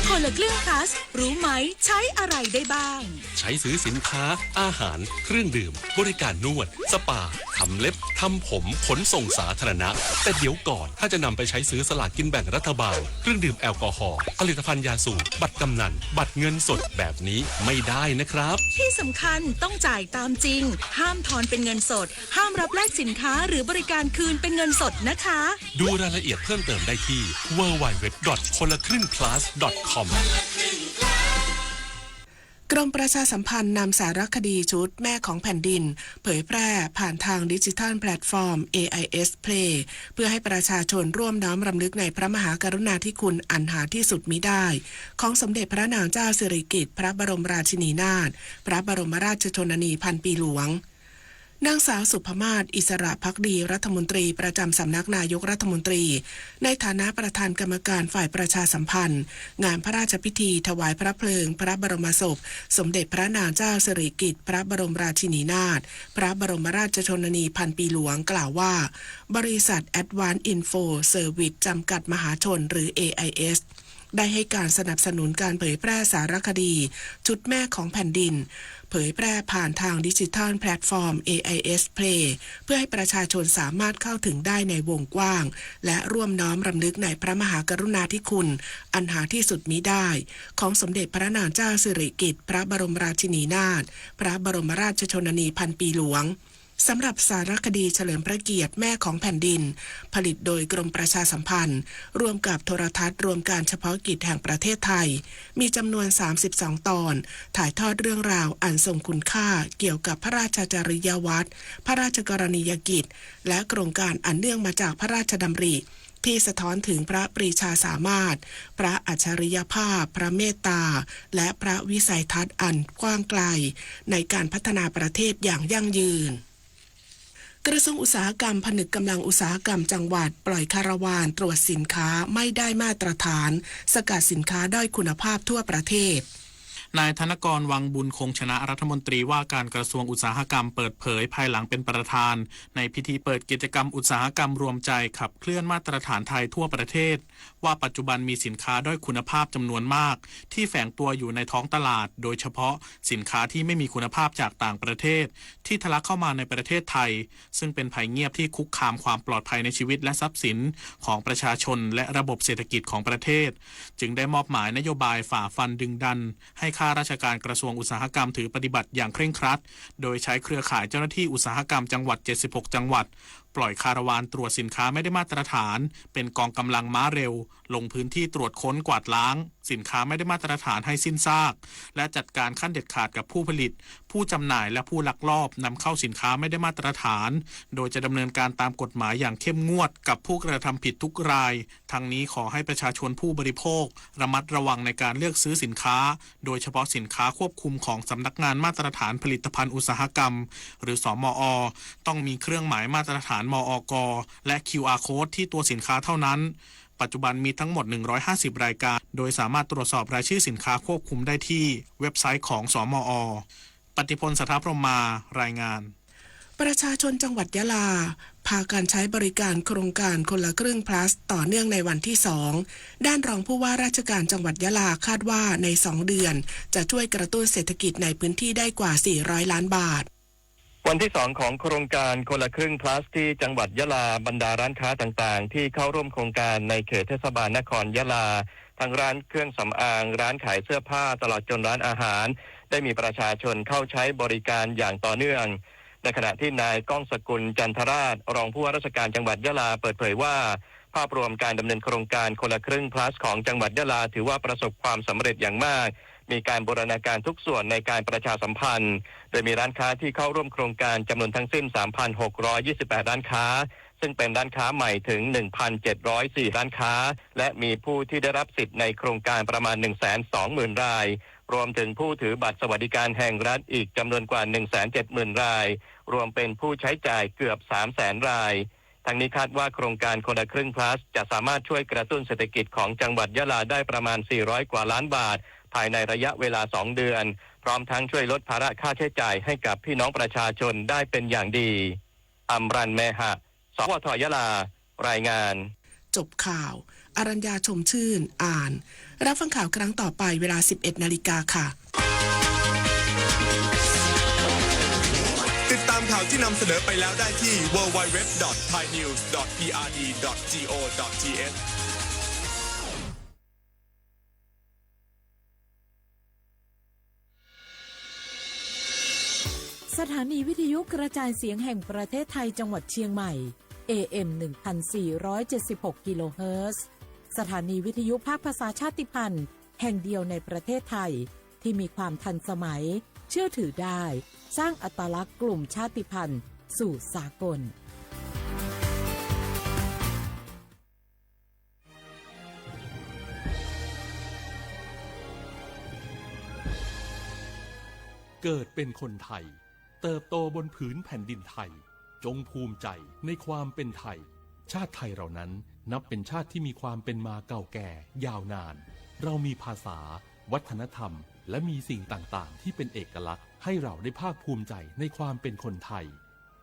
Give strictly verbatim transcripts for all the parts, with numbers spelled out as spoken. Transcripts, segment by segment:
คนละครึ่ง plus รู้ไหมใช้อะไรได้บ้าง ใช้ซื้อสินค้า อาหาร เครื่องดื่ม บริการนวด สปา ทำเล็บ ทำผม ขนส่งสาธารณะ แต่เดี๋ยวก่อน ถ้าจะนำไปใช้ซื้อสลากกินแบ่งรัฐบาล เครื่องดื่มแอลกอฮอล์ ผลิตภัณฑ์ยาสูบ บัตรกำนัล บัตรเงินสดแบบนี้ไม่ได้นะครับ ที่สำคัญต้องจ่ายตามจริง ห้ามทอนเป็นเงินสด ห้ามรับแลกสินค้าหรือบริการคืนเป็นเงินสดนะคะ ดูรายละเอียดเพิ่มเติมได้ที่ ดับเบิลยู ดับเบิลยู ดับเบิลยู ดอท คนละครึ่ง พลัส ดอท คอม กรมประชาสัมพันธ์นำสารคดีชุดแม่ของแผ่นดิน เผยแพร่ผ่านทางดิจิทัลแพลตฟอร์ม เอไอเอส Play เพื่อให้ประชาชนร่วมน้อมรำลึกในพระมหากรุณาธิคุณอันหาที่สุดมิได้ ของสมเด็จพระนางเจ้าสิริกิติ์ พระบรมราชินีนาถ พระบรมราชชนนีพันปีหลวง นางสาวสุภมาศ อิสระภักดี รัฐมนตรีประจำสำนักนายกรัฐมนตรี ในฐานะประธานกรรมการฝ่ายประชาสัมพันธ์ งานพระราชพิธีถวายพระเพลิงพระบรมศพ สมเด็จพระนางเจ้าสิริกิติ์ พระบรมราชินีนาถ พระบรมราชชนนีพันปีหลวง กล่าวว่า บริษัท Advance Info Service จำกัดมหาชน หรือ เอไอเอส ได้ให้การสนับสนุนการเผยแพร่สารคดี ชุดแม่ของแผ่นดิน เผยแพร่ผ่านทางดิจิทัลแพลตฟอร์ม เอไอเอส Play เพื่อให้ประชาชนสามารถเข้าถึงได้ในวงกว้าง และร่วมน้อมรำลึกในพระมหากรุณาธิคุณ อันหาที่สุดมิได้ ของสมเด็จพระนางเจ้าสิริกิติ์ พระบรมราชินีนาถ พระบรมราชชนนีพันปีหลวง สำหรับสารคดีเฉลิมพระเกียรติแม่ของแผ่นดิน ผลิตโดยกรมประชาสัมพันธ์ ร่วมกับโทรทัศน์รวมการเฉพาะกิจแห่งประเทศไทย มีจำนวน สามสิบสอง ตอน ถ่ายทอดเรื่องราวอันทรงคุณค่าเกี่ยวกับพระราชจริยวัตร พระราชกรณียกิจ และโครงการอันเนื่องมาจากพระราชดำริ ที่สะท้อนถึงพระปรีชาสามารถ พระอัจฉริยภาพ พระเมตตา และพระวิสัยทัศน์อันกว้างไกล ในการพัฒนาประเทศอย่างยั่งยืน กระทรวงอุตสาหกรรมผนึกกำลังอุตสาหกรรมจังหวัด ปล่อยคาราวานตรวจสินค้าไม่ได้มาตรฐาน สกัดสินค้าด้อยคุณภาพทั่วประเทศ นายธนกร วังบุญคงชนะ รัฐมนตรีว่าการกระทรวงอุตสาหกรรมเปิดเผยภายหลังเป็นประธาน ในพิธีเปิดกิจกรรมอุตสาหกรรมรวมใจขับเคลื่อนมาตรฐานไทยทั่วประเทศ ว่าปัจจุบันมีสินค้าด้อยคุณภาพจำนวนมาก ที่แฝงตัวอยู่ในท้องตลาด โดยเฉพาะสินค้าที่ไม่มีคุณภาพจากต่างประเทศ ที่ทะลักเข้ามาในประเทศไทย ซึ่งเป็นภัยเงียบที่คุกคามความปลอดภัยในชีวิตและทรัพย์สินของประชาชน และระบบเศรษฐกิจของประเทศ จึงได้มอบหมายนโยบายฝ่าฟันดึงดัน ให้ข้าราชการกระทรวงอุตสาหกรรมถือปฏิบัติอย่างเคร่งครัด โดยใช้เครือข่ายเจ้าหน้าที่อุตสาหกรรมจังหวัด เจ็ดสิบหก จังหวัด ปล่อยคาราวานตรวจสินค้าไม่ได้มาตรฐาน เป็นกองกำลังม้าเร็ว ลงพื้นที่ตรวจค้นกวาดล้าง สินค้าไม่ได้มาตรฐานให้สิ้นซาก และจัดการขั้นเด็ดขาดกับผู้ผลิต ผู้จำหน่าย และผู้ลักลอบนำเข้าสินค้าไม่ได้มาตรฐาน โดยจะดำเนินการตามกฎหมายอย่างเข้มงวดกับผู้กระทำผิดทุกราย ทั้งนี้ขอให้ประชาชนผู้บริโภคระมัดระวังในการเลือกซื้อสินค้า โดยเฉพาะสินค้าควบคุมของสำนักงานมาตรฐานผลิตภัณฑ์อุตสาหกรรม หรือ สมอ ต้องมีเครื่องหมายมาตรฐาน มอก และ คิวอาร์ Code ที่ตัวสินค้าเท่านั้น ปัจจุบันมีทั้งหมด หนึ่งร้อยห้าสิบ รายการ โดยสามารถตรวจสอบรายชื่อสินค้าควบคุมได้ที่เว็บไซต์ของ สมอ ปฏิพล สัทธพรหมา รายงาน ประชาชนจังหวัดยะลา พากันใช้บริการโครงการคนละครึ่ง Plus ต่อเนื่องในวันที่สอง ด้านรองผู้ว่าราชการจังหวัดยะลาคาดว่าในสองเดือน จะช่วยกระตุ้นเศรษฐกิจในพื้นที่ได้กว่า สี่ร้อย ล้านบาท วันที่สองของโครงการคนละครึ่ง Plus ที่จังหวัดยะลา บรรดาร้านค้าต่างๆ ที่เข้าร่วมโครงการในเขตเทศบาลนครยะลา ทั้งร้านเครื่องสำอาง ร้านขายเสื้อผ้า ตลอดจนร้านอาหาร ได้มีประชาชนเข้าใช้บริการอย่างต่อเนื่อง ในขณะที่นายก้องสกุล จันทราช รองผู้ว่าราชการจังหวัดยะลา เปิดเผยว่า ภาพรวมการดำเนินโครงการคนละครึ่ง Plus ของจังหวัดยะลา ถือว่าประสบความสำเร็จอย่างมาก มีการบูรณาการทุกส่วนในการประชาสัมพันธ์ โดยมีร้านค้าที่เข้าร่วมโครงการจำนวนทั้งสิ้น สามพันหกร้อยยี่สิบแปด ร้านค้า ซึ่งเป็นร้านค้าใหม่ถึง หนึ่งพันเจ็ดร้อยสี่ ร้านค้า และมีผู้ที่ได้รับสิทธิ์ในโครงการประมาณ หนึ่งแสนสองหมื่น ราย รวมถึงผู้ถือบัตรสวัสดิการแห่งรัฐอีกจำนวนกว่า หนึ่งแสนเจ็ดหมื่น ราย รวมเป็นผู้ใช้จ่ายเกือบ สามแสน ราย ทั้งนี้คาดว่าโครงการคนละครึ่ง Plus จะสามารถช่วยกระตุ้นเศรษฐกิจของจังหวัดยะลาได้ประมาณ สี่ร้อย กว่าล้านบาท ภายในระยะเวลาสองเดือน พร้อมทั้งช่วยลดภาระค่าใช้จ่ายให้กับพี่น้องประชาชนได้เป็นอย่างดี อำรัน แมหะ สวท ยะลา รายงาน จบข่าว อรัญญา ชมชื่น อ่าน รับฟังข่าวครั้งต่อไปเวลา สิบเอ็ดนาฬิกาค่ะ ติดตามข่าวที่นำเสนอไปแล้วได้ที่ ดับเบิลยู ดับเบิลยู ดับเบิลยู ดอท ไทยนิวส์ ดอท พีอาร์ดี ดอท จี โอ ดอท ที เอช สถานีวิทยุกระจายเสียงแห่งประเทศไทยจังหวัดเชียงใหม่ เอ เอ็ม หนึ่งพันสี่ร้อยเจ็ดสิบหก กิโลเฮิรตซ์ สถานีวิทยุภาคภาษาชาติพันธุ์แห่งเดียวในประเทศไทย ที่มีความทันสมัย เชื่อถือได้ สร้างอัตลักษณ์กลุ่มชาติพันธุ์สู่สากล เกิดเป็นคนไทย เติบโตบนผืนแผ่นดินไทย จงภูมิใจในความเป็นไทย ชาติไทยเรานั้นนับเป็นชาติที่มีความเป็นมาเก่าแก่ยาวนาน เรามีภาษา วัฒนธรรม และมีสิ่งต่างๆ ที่เป็นเอกลักษณ์ ให้เราได้ภาคภูมิใจในความเป็นคนไทย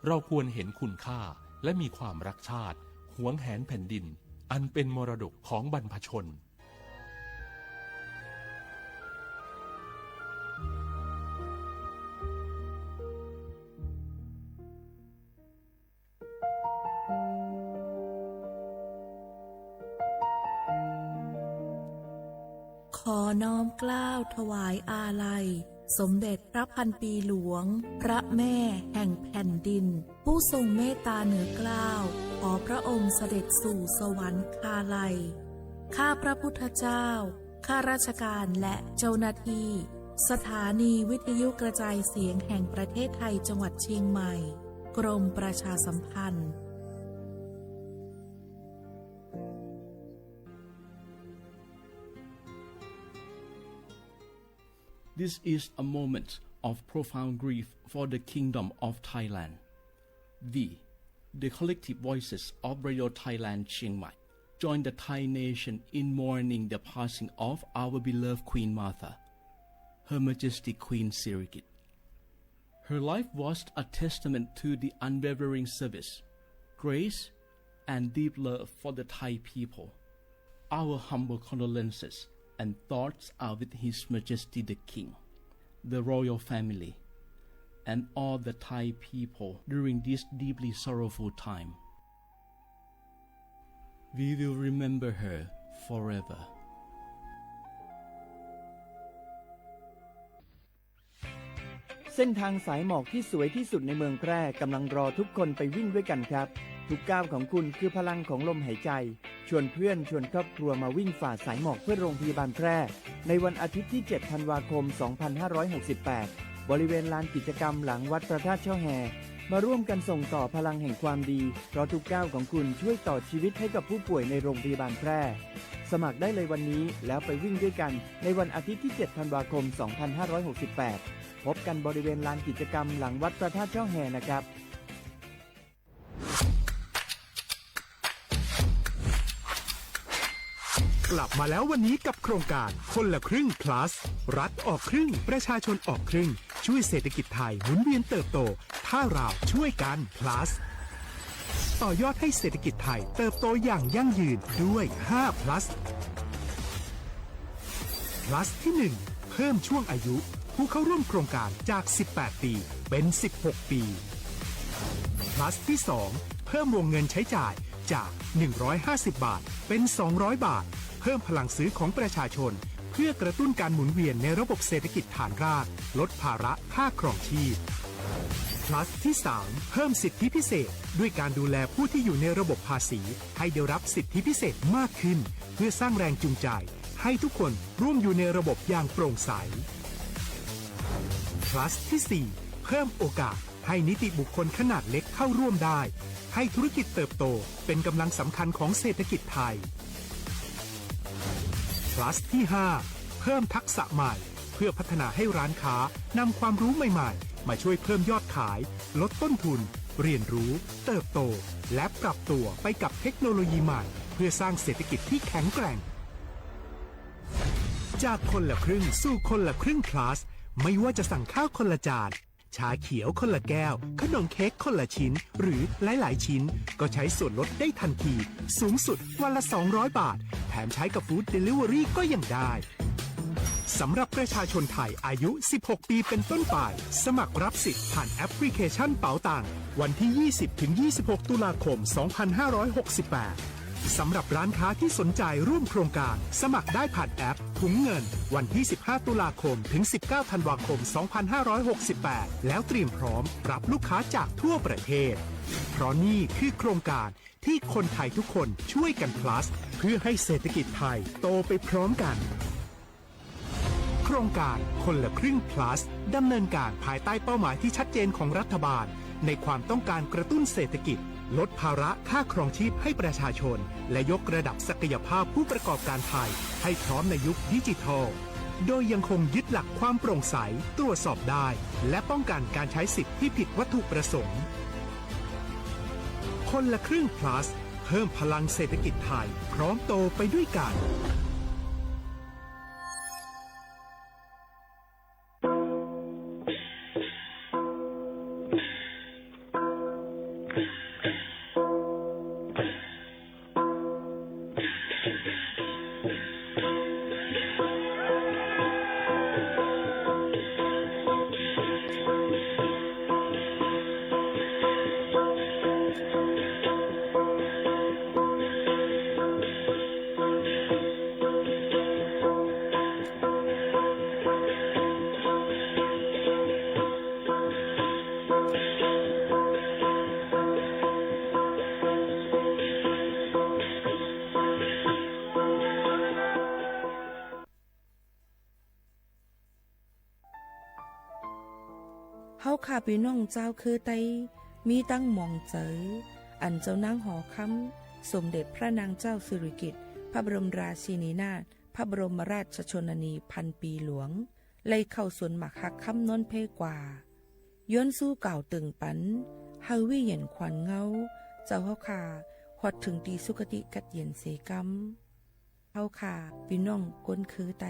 เราควรเห็นคุณค่า และมีความรักชาติ หวงแหนแผ่นดิน อันเป็นมรดกของบรรพชน ขอน้อมเกล้าถวายอาลัย สมเด็จพระพันปีหลวง พระแม่แห่งแผ่นดิน ผู้ทรงเมตตาเหนือเกล้า ขอพระองค์เสด็จสู่สวรรคาลัย ข้าพระพุทธเจ้า ข้าราชการและเจ้าหน้าที่ สถานีวิทยุกระจายเสียงแห่งประเทศไทยจังหวัดเชียงใหม่ กรมประชาสัมพันธ์ This is a moment of profound grief for the Kingdom of Thailand. We, the collective voices of Radio Thailand Chiang Mai, join the Thai nation in mourning the passing of our beloved Queen Mother, Her Majesty Queen Sirikit. Her life was a testament to the unwavering service, grace, and deep love for the Thai people. Our humble condolences and thoughts are with His Majesty the King, the royal family, and all the Thai people during this deeply sorrowful time. We will remember her forever. เส้นทางสายหมอกที่สวยที่สุดในเมืองแพร่กำลังรอทุกคนไปวิ่งด้วยกันครับ ทุกก้าวของคุณคือพลังของลมหายใจ ชวนเพื่อน ชวนครอบครัวมาวิ่งฝ่าสายหมอกเพื่อโรงพยาบาลแพร่ ในวันอาทิตย์ที่ เจ็ด ธันวาคม สองพันห้าร้อยหกสิบแปด บริเวณลานกิจกรรมหลังวัดพระธาตุช่อแฮ มาร่วมกันส่งต่อพลังแห่งความดี เพราะทุกก้าวของคุณช่วยต่อชีวิตให้กับผู้ป่วยในโรงพยาบาลแพร่ สมัครได้เลยวันนี้ แล้วไปวิ่งด้วยกันในวันอาทิตย์ที่ เจ็ด ธันวาคม สองพันห้าร้อยหกสิบแปด พบกันบริเวณลานกิจกรรมหลังวัดพระธาตุช่อแฮนะครับ กลับมาแล้ววันนี้กับโครงการคนละครึ่ง plus รัฐออกครึ่ง ประชาชนออกครึ่ง ช่วยเศรษฐกิจไทยหมุนเวียนเติบโต ถ้าเราช่วยกัน plus ต่อยอดให้เศรษฐกิจไทยเติบโตอย่างยั่งยืนด้วย ห้า plus plus ที่ หนึ่ง เพิ่มช่วงอายุผู้เข้าร่วมโครงการจาก สิบแปด ปี เป็น สิบหก ปี plus ที่ สอง เพิ่มวงเงินใช้จ่ายจาก หนึ่งร้อยห้าสิบ บาท เป็น สองร้อย บาท เพิ่มพลังซื้อของประชาชน เพื่อกระตุ้นการหมุนเวียนในระบบเศรษฐกิจฐานราก ลดภาระค่าครองชีพ plus ที่ สาม เพิ่มสิทธิพิเศษ ด้วยการดูแลผู้ที่อยู่ในระบบภาษี ให้ได้รับสิทธิพิเศษมากขึ้น เพื่อสร้างแรงจูงใจ ให้ทุกคนร่วมอยู่ในระบบอย่างโปร่งใส plus ที่ สี่ เพิ่มโอกาสให้นิติบุคคลขนาดเล็กเข้าร่วมได้ ให้ธุรกิจเติบโตเป็นกำลังสำคัญของเศรษฐกิจไทย plus ที่ ห้า เพิ่มทักษะใหม่ เพื่อพัฒนาให้ร้านค้านำความรู้ใหม่ๆ มาช่วยเพิ่มยอดขาย ลดต้นทุน เรียนรู้ เติบโต และปรับตัวไปกับเทคโนโลยีใหม่ เพื่อสร้างเศรษฐกิจที่แข็งแกร่ง จากคนละครึ่งสู่คนละครึ่ง plus ไม่ว่าจะสั่งข้าวคนละจาน ชาเขียวคนละแก้ว ขนมเค้กคนละชิ้น หรือหลายๆ ชิ้น ก็ใช้ส่วนลดได้ทันที สูงสุดวันละ สองร้อย บาท แถมใช้กับ Food Delivery ก็ยังได้ สำหรับประชาชนไทยอายุ สิบหก ปีเป็นต้นไป สมัครรับสิทธิ์ผ่านแอปพลิเคชันเป๋าตัง วันที่ ยี่สิบ ถึง ยี่สิบหก ตุลาคม สองพันห้าร้อยหกสิบแปด สำหรับร้านค้าที่สนใจร่วมโครงการ สมัครได้ผ่านแอปถุงเงิน วันที่ สิบห้า ตุลาคม ถึง สิบเก้า ธันวาคม สองพันห้าร้อยหกสิบแปด แล้วเตรียมพร้อมรับลูกค้าจากทั่วประเทศ เพราะนี่คือโครงการ ที่คนไทยทุกคนช่วยกัน plus เพื่อให้เศรษฐกิจไทยโตไปพร้อมกัน โครงการคนละครึ่ง plus ดำเนินการภายใต้เป้าหมายที่ชัดเจนของรัฐบาล ในความต้องการกระตุ้นเศรษฐกิจ ลดภาระค่าครองชีพให้ประชาชน และยกระดับศักยภาพผู้ประกอบการไทยให้พร้อมในยุคดิจิทัล โดยยังคงยึดหลักความโปร่งใส ตรวจสอบได้ และป้องกันการใช้สิทธิ์ที่ผิดวัตถุประสงค์ คนละครึ่ง plus เพิ่มพลังเศรษฐกิจไทย พร้อมโตไปด้วยกัน เฮาข้าปี้น้องจาวเคือไต มีตังหมองเจอ อันเจ้านางหอคำ สมเด็จพระนางเจ้าสิริกิติ์ พระบรมราชินีนาถ พระบรมราชชนนีพันปีหลวง ไล่เข้าสวนหมากฮักคำนนเพกว่า ย้อนสู้กล่าวเติ่งปัน เฮาวิเย็นขวัญเงา เจ้าเฮาข้า ฮอดเถิงตี้สุคติกัดเย็นเสกำ เฮาข้าปี้น้องคนเคือไต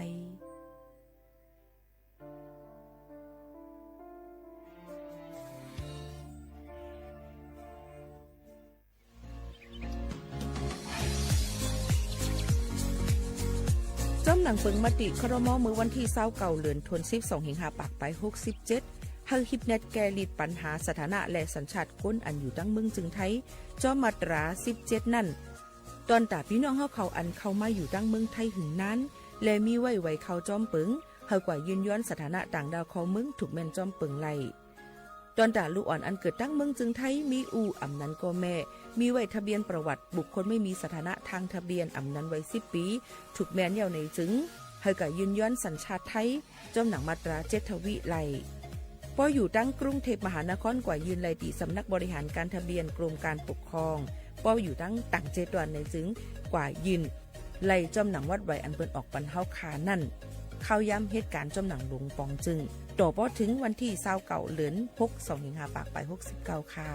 จ้อมหนังเปิงมติ ครม. เมื่อวันตี้ ซาวเก้า เดือนธันวาคม สองพันห้าร้อยหกสิบเจ็ด หื้อฮิปแน็ตแก้ลิดปัญหาสถานะและสัญชาติคนอันอยู่ตังเมืองจึงไทย จ้อมมาตรา สิบเจ็ด นั้น ตอนต๋าปี้น้องเฮาเขาอันเข้ามาอยู่ตังเมืองไทยหึงนาน และมีไว้ไวเข้าจ้อมเปิง หื้อกว่ายื่นย้อนสถานะต่างด้าวเข้าเมือง ถูกแม่นจ้อมเปิงไล่ ตอนต๋าลูกอ่อนอันเกิดตังเมืองจึงไทย มีอู้อำนั้นก็แม่ มีไว้ทะเบียนประวัติบุคคลไม่มีสถานะทางทะเบียน อำนั้นไว้ สิบปี ถูกแม่นแล้วในจึง หื้อกว่ายื่นย้อนสัญชาติไทย จ้อมหนังมาตรา เจ็ด ทวีไล่ ปออยู่ตังกรุงเทพมหานคร กว่ายื่นไล่ตี้สำนักบริหารการทะเบียนกรมการปกครอง ปออยู่ตังต่างเจตวันในจึง กว่ายื่นไล่จ้อมหนังวัดไวอันเปิ้นออกปันเฮาข้านั้น เข้ายามเหตุก๋ารณ์จ้อมหนังหลวงป๋องจึง ต่อปอเถิงวันตี้ ซาวเก้า เดือนธันวาคม สองพันห้าร้อยหกสิบเก้า ค่ะ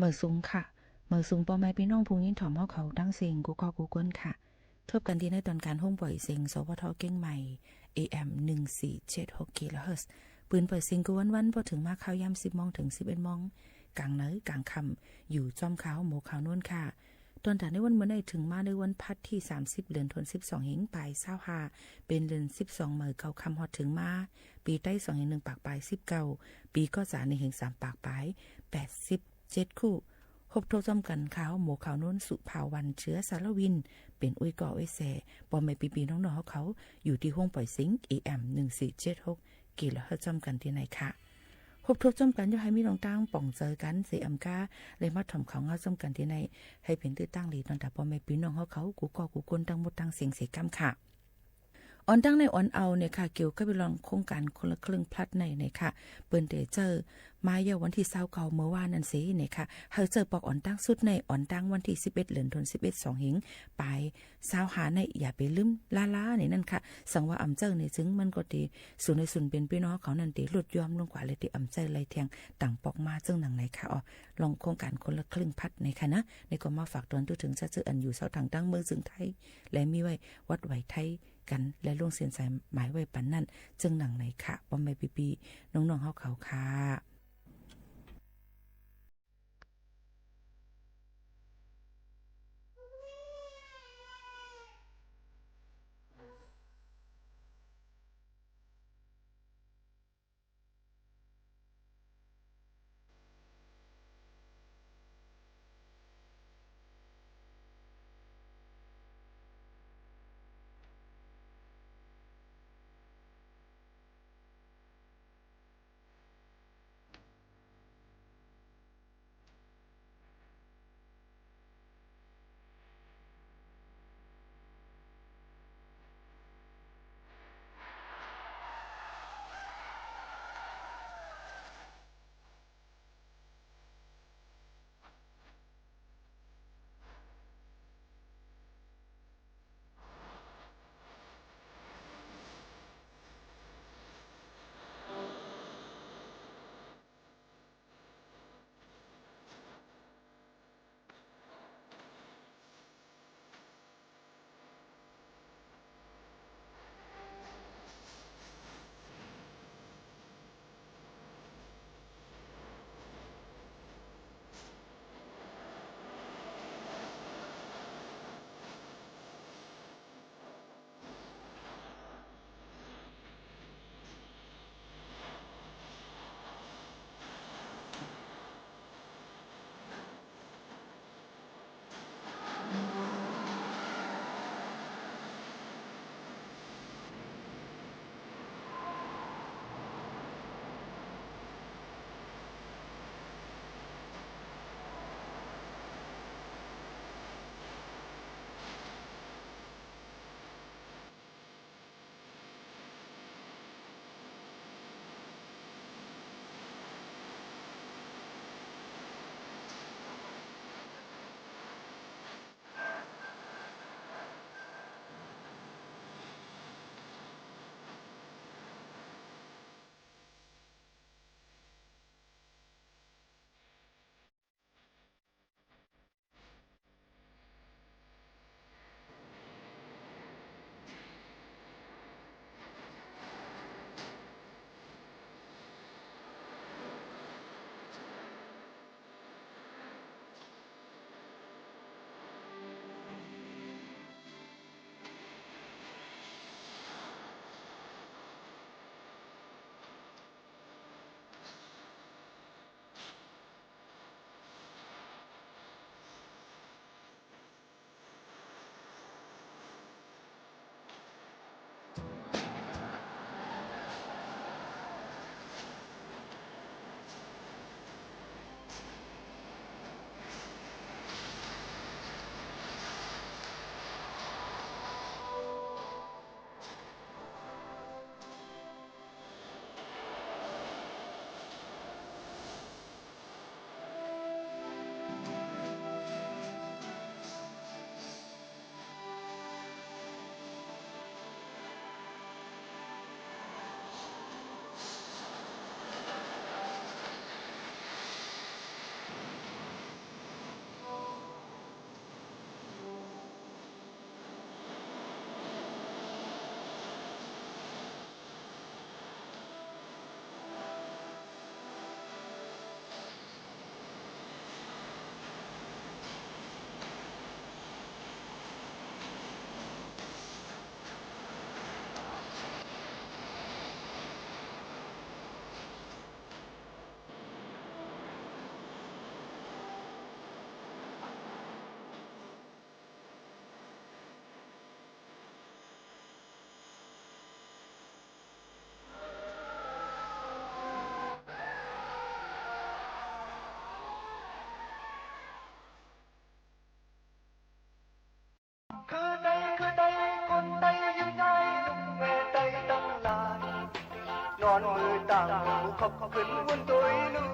เมิดสูงค่ะ เมิดสูงป้อแม่ปี้น้องผู้ยินถ่อมเฮาเขาตังเสี้ยงกู้ก้อกู้ก้นค่ะ ทบกั๋นตี้ในตอนก๋านโฮงป่อยเสียง สวท เกียงใหม่ เอเอ็ม หนึ่งสี่เจ็ดหก กิโลเฮิรตซ์ ปืนป่อยเสียงกู้วันๆ ปอเถิงมาข่าวยามสิบโมงเถิงสิบเอ็ดโมง ก๋างเหนือก๋างค่ำ อยู่จ้อมข่าวหมู่ข่าวโน้นค่ะ ตอนต๋าในวันเมื่อนี้เถิงมาในวันพัดตี้สามสิบ เดือนธันวาคม สองเฮงปายซาวห้า เป๋นเดือนสิบสองใหม่เก่าค่ำฮอดเถิงมา ปี๋ไต๊สองเฮงหนึ่งปากปายสิบเก้า ปี๋ก้อจ๋าหนึ่งเฮงสามปากปายแปดสิบเจ็ดคู่ ฮบทบจ้อมกั๋นข่าวหมู่ข่าวโน้น สุภาวัน เจือสารวิน เป๋นอุ้ยก่ออุ้ยแส ป้อแม่ปี้ๆ น้องๆ เฮาเขา อยู่ตี้โฮงป่อยเสียง เอเอ็ม หนึ่งสี่เจ็ดหก กิโลเฮิรตซ์ จ้อมกั๋นตี้ในค่ะ ฮบทบจ้อมกั๋นย่อหื้อมีลองตั้งป๋องเจิงกั๋นเสียอำก้า และมาถ่อมข่าวเงาจ้อมกั๋นตี้ใน หื้อเป๋นตี้ตั้งดีต๋อนต๋าป้อแม่ปี้น้องเฮาเขา กู้ก้อกู้ก้นตังหมดตังเสี้ยงเสียก้ำค่ะ อ่อนตั้งในอ่อนเอาเนี่ยค่ะ เกี่ยวกับเรื่องโครงก๋านคนละครึ่งพลัสในเนี่ยค่ะ เปิ้นเต๋เจ้ามาเยียะวันตี้ซาวเก้าเมื่อวานนั้นเสียเนี่ยค่ะ หื้อเจ้าปอกอ่อนตั้งสุดในอ่อนตั้งวันตี้สิบเอ็ด เดือนธันวาคม สองเฮงปายซาวห้าใน อย่าไปลืมล้าๆ ในนั้นค่ะ สังว่าอำเจ้าในจึงมันก็เต๋สูญในสูญเป๋นปี้น้องเขานั้นเต๋ลดย่อมลงกว่าเลยเต๋อำเจ้าไล่แทงต่างปอกมาเจิ่งหนังในค่ะ อ๋อ ลองโครงก๋านคนละครึ่งพลัสในค่ะนะ ในก็มาฝากต๋อนเถิงเจ้าเจ้าอันอยู่เซาตางตั้งเมืองเซิงไทย และมีไว้วัดไหวไทยกั๋น และลงเส้นสายหมายไว้ปั๋นนั้น เจิ่งหนังในค่ะ ป้อแม่ปี้ๆ น้องๆ เฮาเขาค่ะ ต๋อนมื้อต่างหมู่ขบขึ้นวุ่นตุ้ยลู่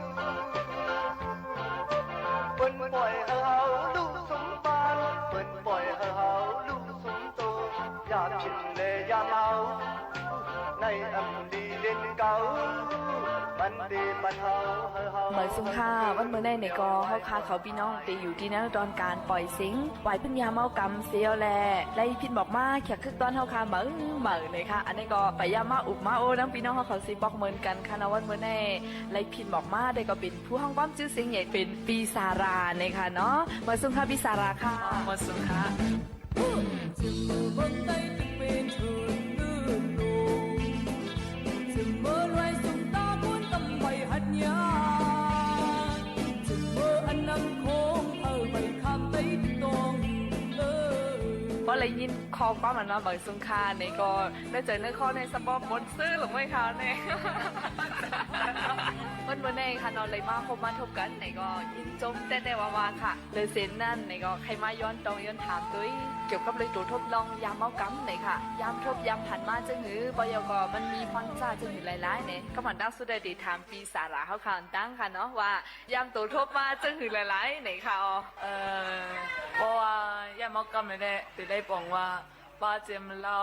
เปิ้นป่อยหื้อเฮาลู่สุมปาน เปิ้นป่อยหื้อเฮาลู่สุมโต ยามถิ่นและยามเฮา ในอำดีเด่นเก่า มันดีปันเฮาหื้อเฮา เหมยสุงค่ะ วันมื้อนี้เนี่ยก็เฮาข้าเขาปี้น้องตี้อยู่ตี้ในตอนก๋านป่อยเสียง หวายเปิ้นยามเฮากำเสียแล ไล่ผิดหมอกมาเคียงคึกต้อนเฮาข้าเหมยเหมยเนี่ยค่ะ อันนี้ก็ไปเยี่ยมมาอุบมาโอ้นำปี้น้องเฮาเขาสิปอกเหมือนกั๋นค่ะเนาะ วันมื้อนี้ไล่ผิดหมอกมาได้ก็เป๋นผู้ฮ้องป๊อมจื้อเสียงใหญ่เป๋นปี้สาหร่าเนี่ยค่ะเนาะ เหมยสุงค่ะปี้สาหร่าค่ะ เหมยสุงค่ะ ปอได้ยินข้อความอันว่าเหมยสุงค่ะเนี่ยก็ในใจ๋ในคอเนี่ยสะปอปนซื่อหลงไว้ค่ะเนี่ย วันมื้อนี้ค่ะเนาะ ไล่มาพบมาทบกั๋นเนี่ยก็ยินจมแต๊ๆ ว่าๆ ค่ะ เลยเส้นนั้นเนี่ยก็ใค่มาย้อนตองย้อนถามตวย เกี่ยวกับเรื่องตั๋วทบลองยามเฮากำเนี่ยค่ะ ยามทบยามหันมาจั้งหื้อ บ่ยาวก็มันมีฟังจ้าจั้งหื้อหลายๆ เนี่ย ก็มันดังสุดได้ติดถามปี้สาหร่าเฮาข้าอันตั้งค่ะเนาะ ว่ายามตั๋วทบมาจั้งหื้อหลายๆ เนี่ยค่ะ อ๋อ เอ่อ เพราะว่ายามเฮากำเนี่ยแหละ ตี้ได้ป๋องว่า ป้าเจียมเหล้า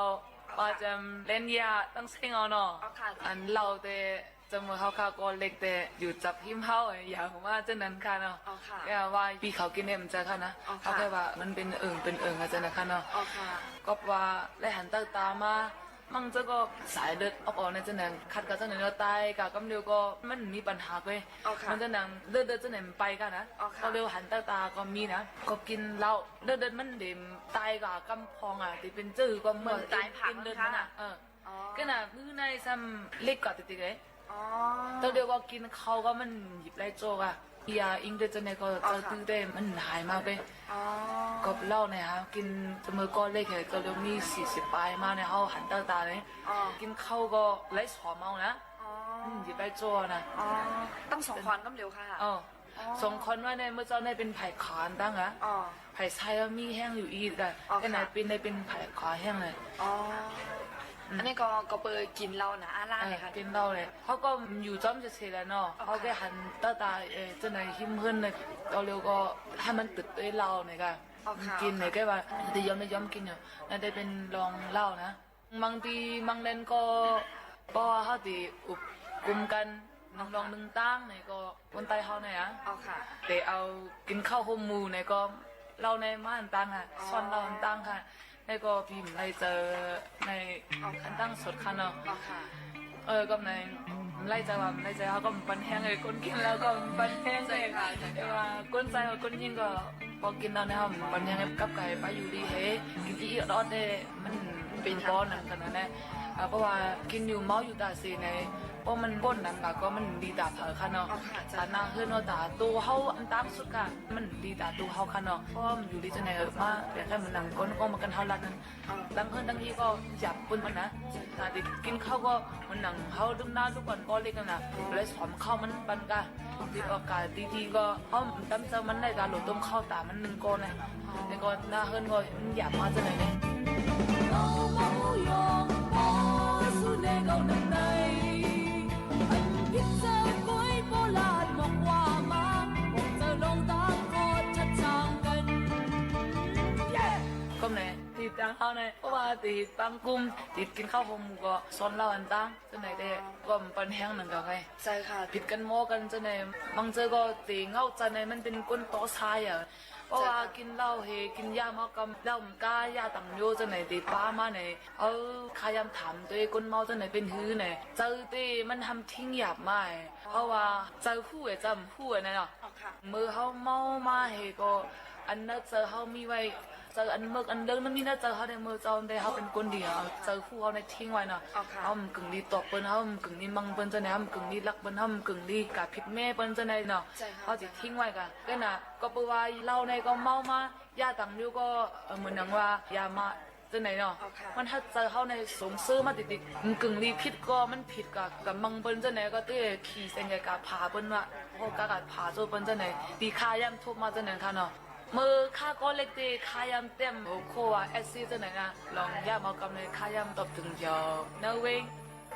ป้าเจียมเล่นยาตั้งเส้งเอาเนาะ อ๋อค่ะ อันเหล้าแต่ จำเมื่อเฮาข้าก็เล็กแต่อยู่จับหิ้มเฮา อย่าว่าจั้งนั้นค่ะเนาะ อ๋อค่ะ แค่ว่าปี้เขากิ๋นเนี่ยมันจะค่ะนะ อ๋อค่ะ เฮาแค่ว่ามันเป๋นเอิงเป๋นเอิงอะจั้งนั้นค่ะเนาะ อ๋อค่ะ ก็ว่าไล่หันเต้าต๋ามา มั่งเจ้าก็สายเลือดออกๆ ในจั้งนั้น ขัดกับจั้งนั้นแล้วต๋ายกะกำเดียวก็มันมีปัญหาเว้ย อ๋อค่ะ มันจั้งนั้นเลือดๆ จั้งนั้นมันไปกะนะ อ๋อค่ะ ก็เรียกว่าหันเต้าต๋าก็มีนะ ก็กิ๋นเหล้า เลือดๆ มันเด่นต๋ายกะกำปองอะ ตี้เป๋นจื้อก็เหมือน เหมือนต๋ายผัก เป๋นเลือดมันอะ ค่ะ เออ อ๋อ ก็น่ะ มื้อในซ้ำเล็กกว่าติ๊กๆ เลย อ๋อ เต้าเดียวก็กิ๋นข้าวก็มันหยิบไล่โจกอะ ยาอิงเดียวจั้งนั้นก็ อ๋อค่ะ เต้าตื้อแต่มันหายมาเป้ย อ๋อ ก็เหล้าเนี่ยฮะ กิ๋นจำเมื่อก่อนเล็กแค่ เต้าเดียวมีสี่สิบป๋ายมาเนี่ย เฮาหันเต้าต๋าเนี่ย อ๋อ กิ๋นข้าวก็ไล่สอมเอานะ อ๋อ อืม หยิบไล่โจกนะ อ๋อ ตั้งสองขอนกำเดียวค่ะ เออ อ๋อ สองขอนว่าเนี่ย เมื่อเจ้าเนี่ยเป๋นผายขวาอันตั้งอะ อ๋อ ผายซ้ายว่ามีแฮงอยู่อีกอะ อ๋อ แต่ไหน ค่ะ เป๋นได้เป๋นผายขวาแฮงเลย อ๋อ อืม อันนี้ก็ ก็เปิ้นกิ๋นเหล้านะ อาล่า เออ เนี่ยค่ะ กิ๋นเหล้าเลย เฮาก็อยู่จ้อมเฉยๆ แหละเนาะ อ๋อ เฮาแค่ ค่ะ หันเต้าต๋า เอ่อ จั้งไหนหิ้มเฮือนเนี่ย เอาเร็วก็หื้อมันตึดตวยเหล้าเนี่ยค่ะ อ๋อ ค่ะ กิ๋นเนี่ย ค่ะ แค่ว่าจะยอมไม่ยอมกิ๋นเนี่ย น่าจะเป๋นลองเหล้านะ บางทีบางเดือนก็ เพราะว่าเฮาตี้อุบกุมกั๋น อ๋อ ค่ะ นึ่งลองนึ่งตั้งเนี่ยก็ คนใต้เฮาเนี่ยอะ อ๋อค่ะ แต่เอากิ๋นข้าวห่มหมู่เนี่ยก็เหล้าในมาอันตั้งอะ อ๋อ ซ้อนเหล้าอันตั้งค่ะ แล้วก็ปี้บ่ไล่เจอใน อ๋อค่ะ อันตั้งสดค่ะเนาะ อ๋อค่ะ เออ ก็ในบ่ไล่เจอว่าบ่ไล่เจอ เฮาก็บ่ปันแฮงเลย คนกิ๋นเหล้าก็บ่ปันแฮงเลย ใจ้ค่ะ ใจ้ค่ะ แต่ว่าคนใจ้กับคนยิ่งก็ ปอกิ๋นเหล้าเนี่ยเฮาบ่ปันแฮงเลย กับก๋ายไปอยู่ดีเฮ กิ๋นอี้ออดๆ เนี่ย มันเป๋นบ่หนำกั๋นนะเนี่ย อ่า เพราะว่ากิ๋นอยู่เมาอยู่ต๋าเสยใน เพราะมันบ่หนำกั๋นก็มันดีต๋าเผาค่ะเนาะ อ๋อค่ะ ต๋าหน้าเฮือนเนาะ ต๋าตั๋วเฮาอันตั้งสุดค่ะ มันดีต๋าตั๋วเฮาค่ะเนาะ เพราะว่ามันอยู่ดีจั้งไหนเออ มาเปียกแค่มันหนังก้นก็มากั๋นเฮาลัดนั้น อ๋อ ตั้งเฮือนตั้งอี้ก็หยาบเปิ้นมันนะ ต๋าตี้กิ๋นข้าวก็มันหนังเฮาดึงหน้าลูกก่อนก็เล็กนั่นน่ะ เลยสอมข้าวมันปันกะ ติดโอกาสดีๆ ก็ เฮาต๋ามเจ้ามันได้กะ โหลดต้มข้าวต๋ามันนึ่งก้อนนะ แล้วก็หน้าเฮือนก็มันหยาบมาจั้งไหนเนี่ย ก็เนี่ย ตี้ตางเฮาเนี่ย เพราะว่าตี้ปางกุ้ม ตี้กิ๋นข้าวห่มหมู่ก็ซ้อนเหล้าอันตั้ง จั้งไหนแต่ก็บ่ปันแฮงหนึ่งกั๋นไง ใจ้ค่ะ ผิดกั๋นหมดกั๋นจั้งไหน บางเจอก็ตี้เหงาจั้งไหน มันเป๋นคนต่อสายอะ เพราะว่า ใจ้ค่ะ กิ๋นเหล้าเฮ กิ๋นยาเมากำ เหล้ามันก้า ยาตังโยจั้งไหน ตี้ปามาไหน เออ ข้ายามถามตวยคนเมาจั้งไหนเป๋นหื้อไหน เจอตี้มันทำทิ้งหยาบมา เพราะว่าเจอฮู้อะ จำฮู้อะนะเนาะ อ๋อค่ะ เมื่อเฮาเมามาเฮก็ อันเน่าเจอเฮามีไว้ เจออันเมิกอันเลิงนั้นมีเน่าเจอเฮาในเมื่อเจ้าได้เฮาเป๋นคนดี เอาเจอฮู้เฮาในทิ้งไว้เนาะ อ๋อค่ะ เฮาบ่กึ่งดีตอบเปิ้น เฮาบ่กึ่งดีมั่งเปิ้นจั้งไหน เฮาบ่กึ่งดีฮักเปิ้น เฮาบ่กึ่งดีก๋าผิดแม่เปิ้นจั้งไหนเนาะ ใจ้ค่ะ เฮาจะทิ้งไว้ก่อน ก็น่ะ ก็เปิ้นว่าเหล้าในก็เมามา ยาตังโยก็ เอ่อ เหมือนอย่างว่ายามา จั้งไหนเนาะ อ๋อค่ะ มันถ้าเจอเฮาในสงซื่อมาติดๆ บ่กึ่งดีผิดก็มันผิดก๋า ก๋ามั่งเปิ้นจั้งไหน ก็ตี้ขี่เส้นก๋า ก๋าผ่าเปิ้นว่า โอ้ ก๋า ก๋าผ่าโจ้เปิ้นจั้งไหน ตี้ข้ายามทุกข์มาจั้งไหนค่ะเนาะ เมื่อข้าก็เล็กตี้ข้ายามเตรียมหัวข้อว่า เอสซี จั้งไหนนะ ลองยามเมากำในข้ายามตอบเถิงเหี่ยว เนอะเว้ย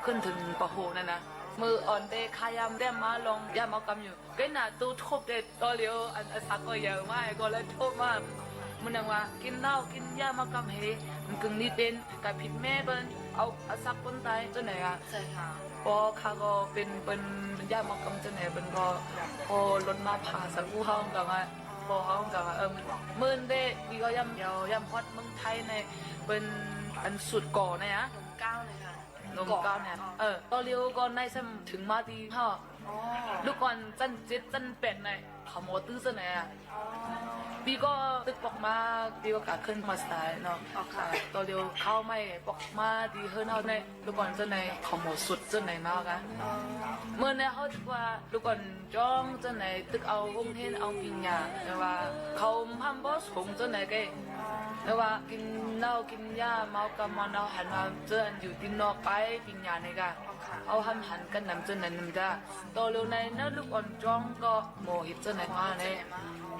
ขึ้นเถิง ป.หก นั่นนะ เมื่ออ่อนเต้ข้ายังแต้มมาลองย่าเมากำอยู่ ก็น่ะ ตู้ทบเด็ด ต๋อนเดียวอัน อันสักก็ใหญ่มาก ก็เลยทบมา มันยังว่า กิ๋นเหล้ากิ๋นย่าเมากำเห มันกึ่งมีเป๋น กะผิดแม่เปิ้น เอา เอาสักคนต๋าย เจ้าไหนอะ ใช่ค่ะ ปอข้าก็เป๋น เปิ้น ย่าเมากำเจ้าไหน เปิ้นก็ ปอลดมาผ่าสักอู้เฮาก็ว่า ปอเฮาก็ว่า เออ เมินเด้ ปี๋ก็ย่ำ เดี๋ยวย่ำฮอดเมืองไทยใน เปิ้นอันสุดก่อเนี่ยอะ หนมเกล้าเนี่ยค่ะ หนมเกล้าเนี่ย เออ ต๋อนเดียวก็ในซ้ำเถิงมาตี้เฮา อ๋อ ลูกอ่อนจั้นเจ็ดจั้นแปดใน เขาหมอตื้อเจ้าไหนอะ อ๋อ ปี๋ก็ตึกปอกมา ปี๋ก็กะขึ้นมาสไตล์เนาะ อ๋อค่ะ อ่า ต๋อนเดียวเข้าไม่ปอกมาตี้เฮือนเฮาใน ลูกอ่อนเจ้าไหน เขาหมอสุดเจ้าไหนมากั๋น อ๋อ เมื่อในเฮาตึกว่า ลูกอ่อนจ้องเจ้าไหน ตึกเอาโฮงเฮียนเอาปริญญา แต่ว่าเขาห้ามบ่ส่งเจ้าไหนเก้ แต่ว่ากิ๋นเหล้ากิ๋นย่าเมากำเมาเนา หันมาเจ้าอันอยู่ตี้นอกไปปริญญาในกะ เอาห้ามหันกั๋นนำเจ้าไหนนำจ้า ต๋อนเดียวในเนาะ ลูกอ่อนจ้องก็หมอเฮ็ดเจ้าไหนมาใน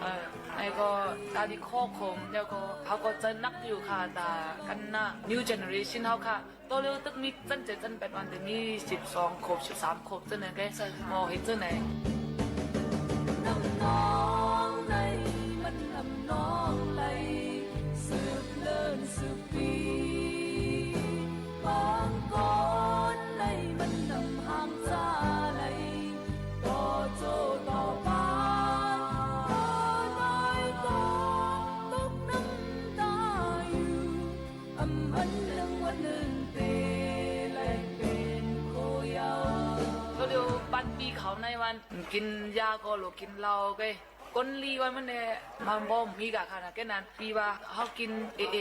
เออ ไอ้ก็ต๋าดีข้อคม แล้วก็เขาก็จะหนักอยู่ค่ะ ต๋ากั๋นนะ new generation เฮาค่ะ ต๋อนเดียวตึกมีจั้นเจ็ดจั้นแปดวัน แต่มีสิบสองขวบ สิบสามขวบเจ้าไหนเก้ ใช่ค่ะ หมอเฮ็ดเจ้าไหน น้ำนองในมันน้ำนองไหล สืบเนิ่นสืบปี๋ บางคนในมันน้ำหางจาไหล ต่อโจ้ต่อปาน ต่อน้อยก็ตกน้ำต๋าอยู่ อำพันเรื่องวันเนิ่นเต ไหลเป๋นโคเยาว์ ก็เดี๋ยวบ้านปี้เขาในวัน กิ๋นย่าก็หลวกกิ๋นเหล้าเก้ คนดีวันมันแน่ มันบ่มีกะค่ะนะ แก้นั้น ปี้ว่าเฮากิ๋นเอเอ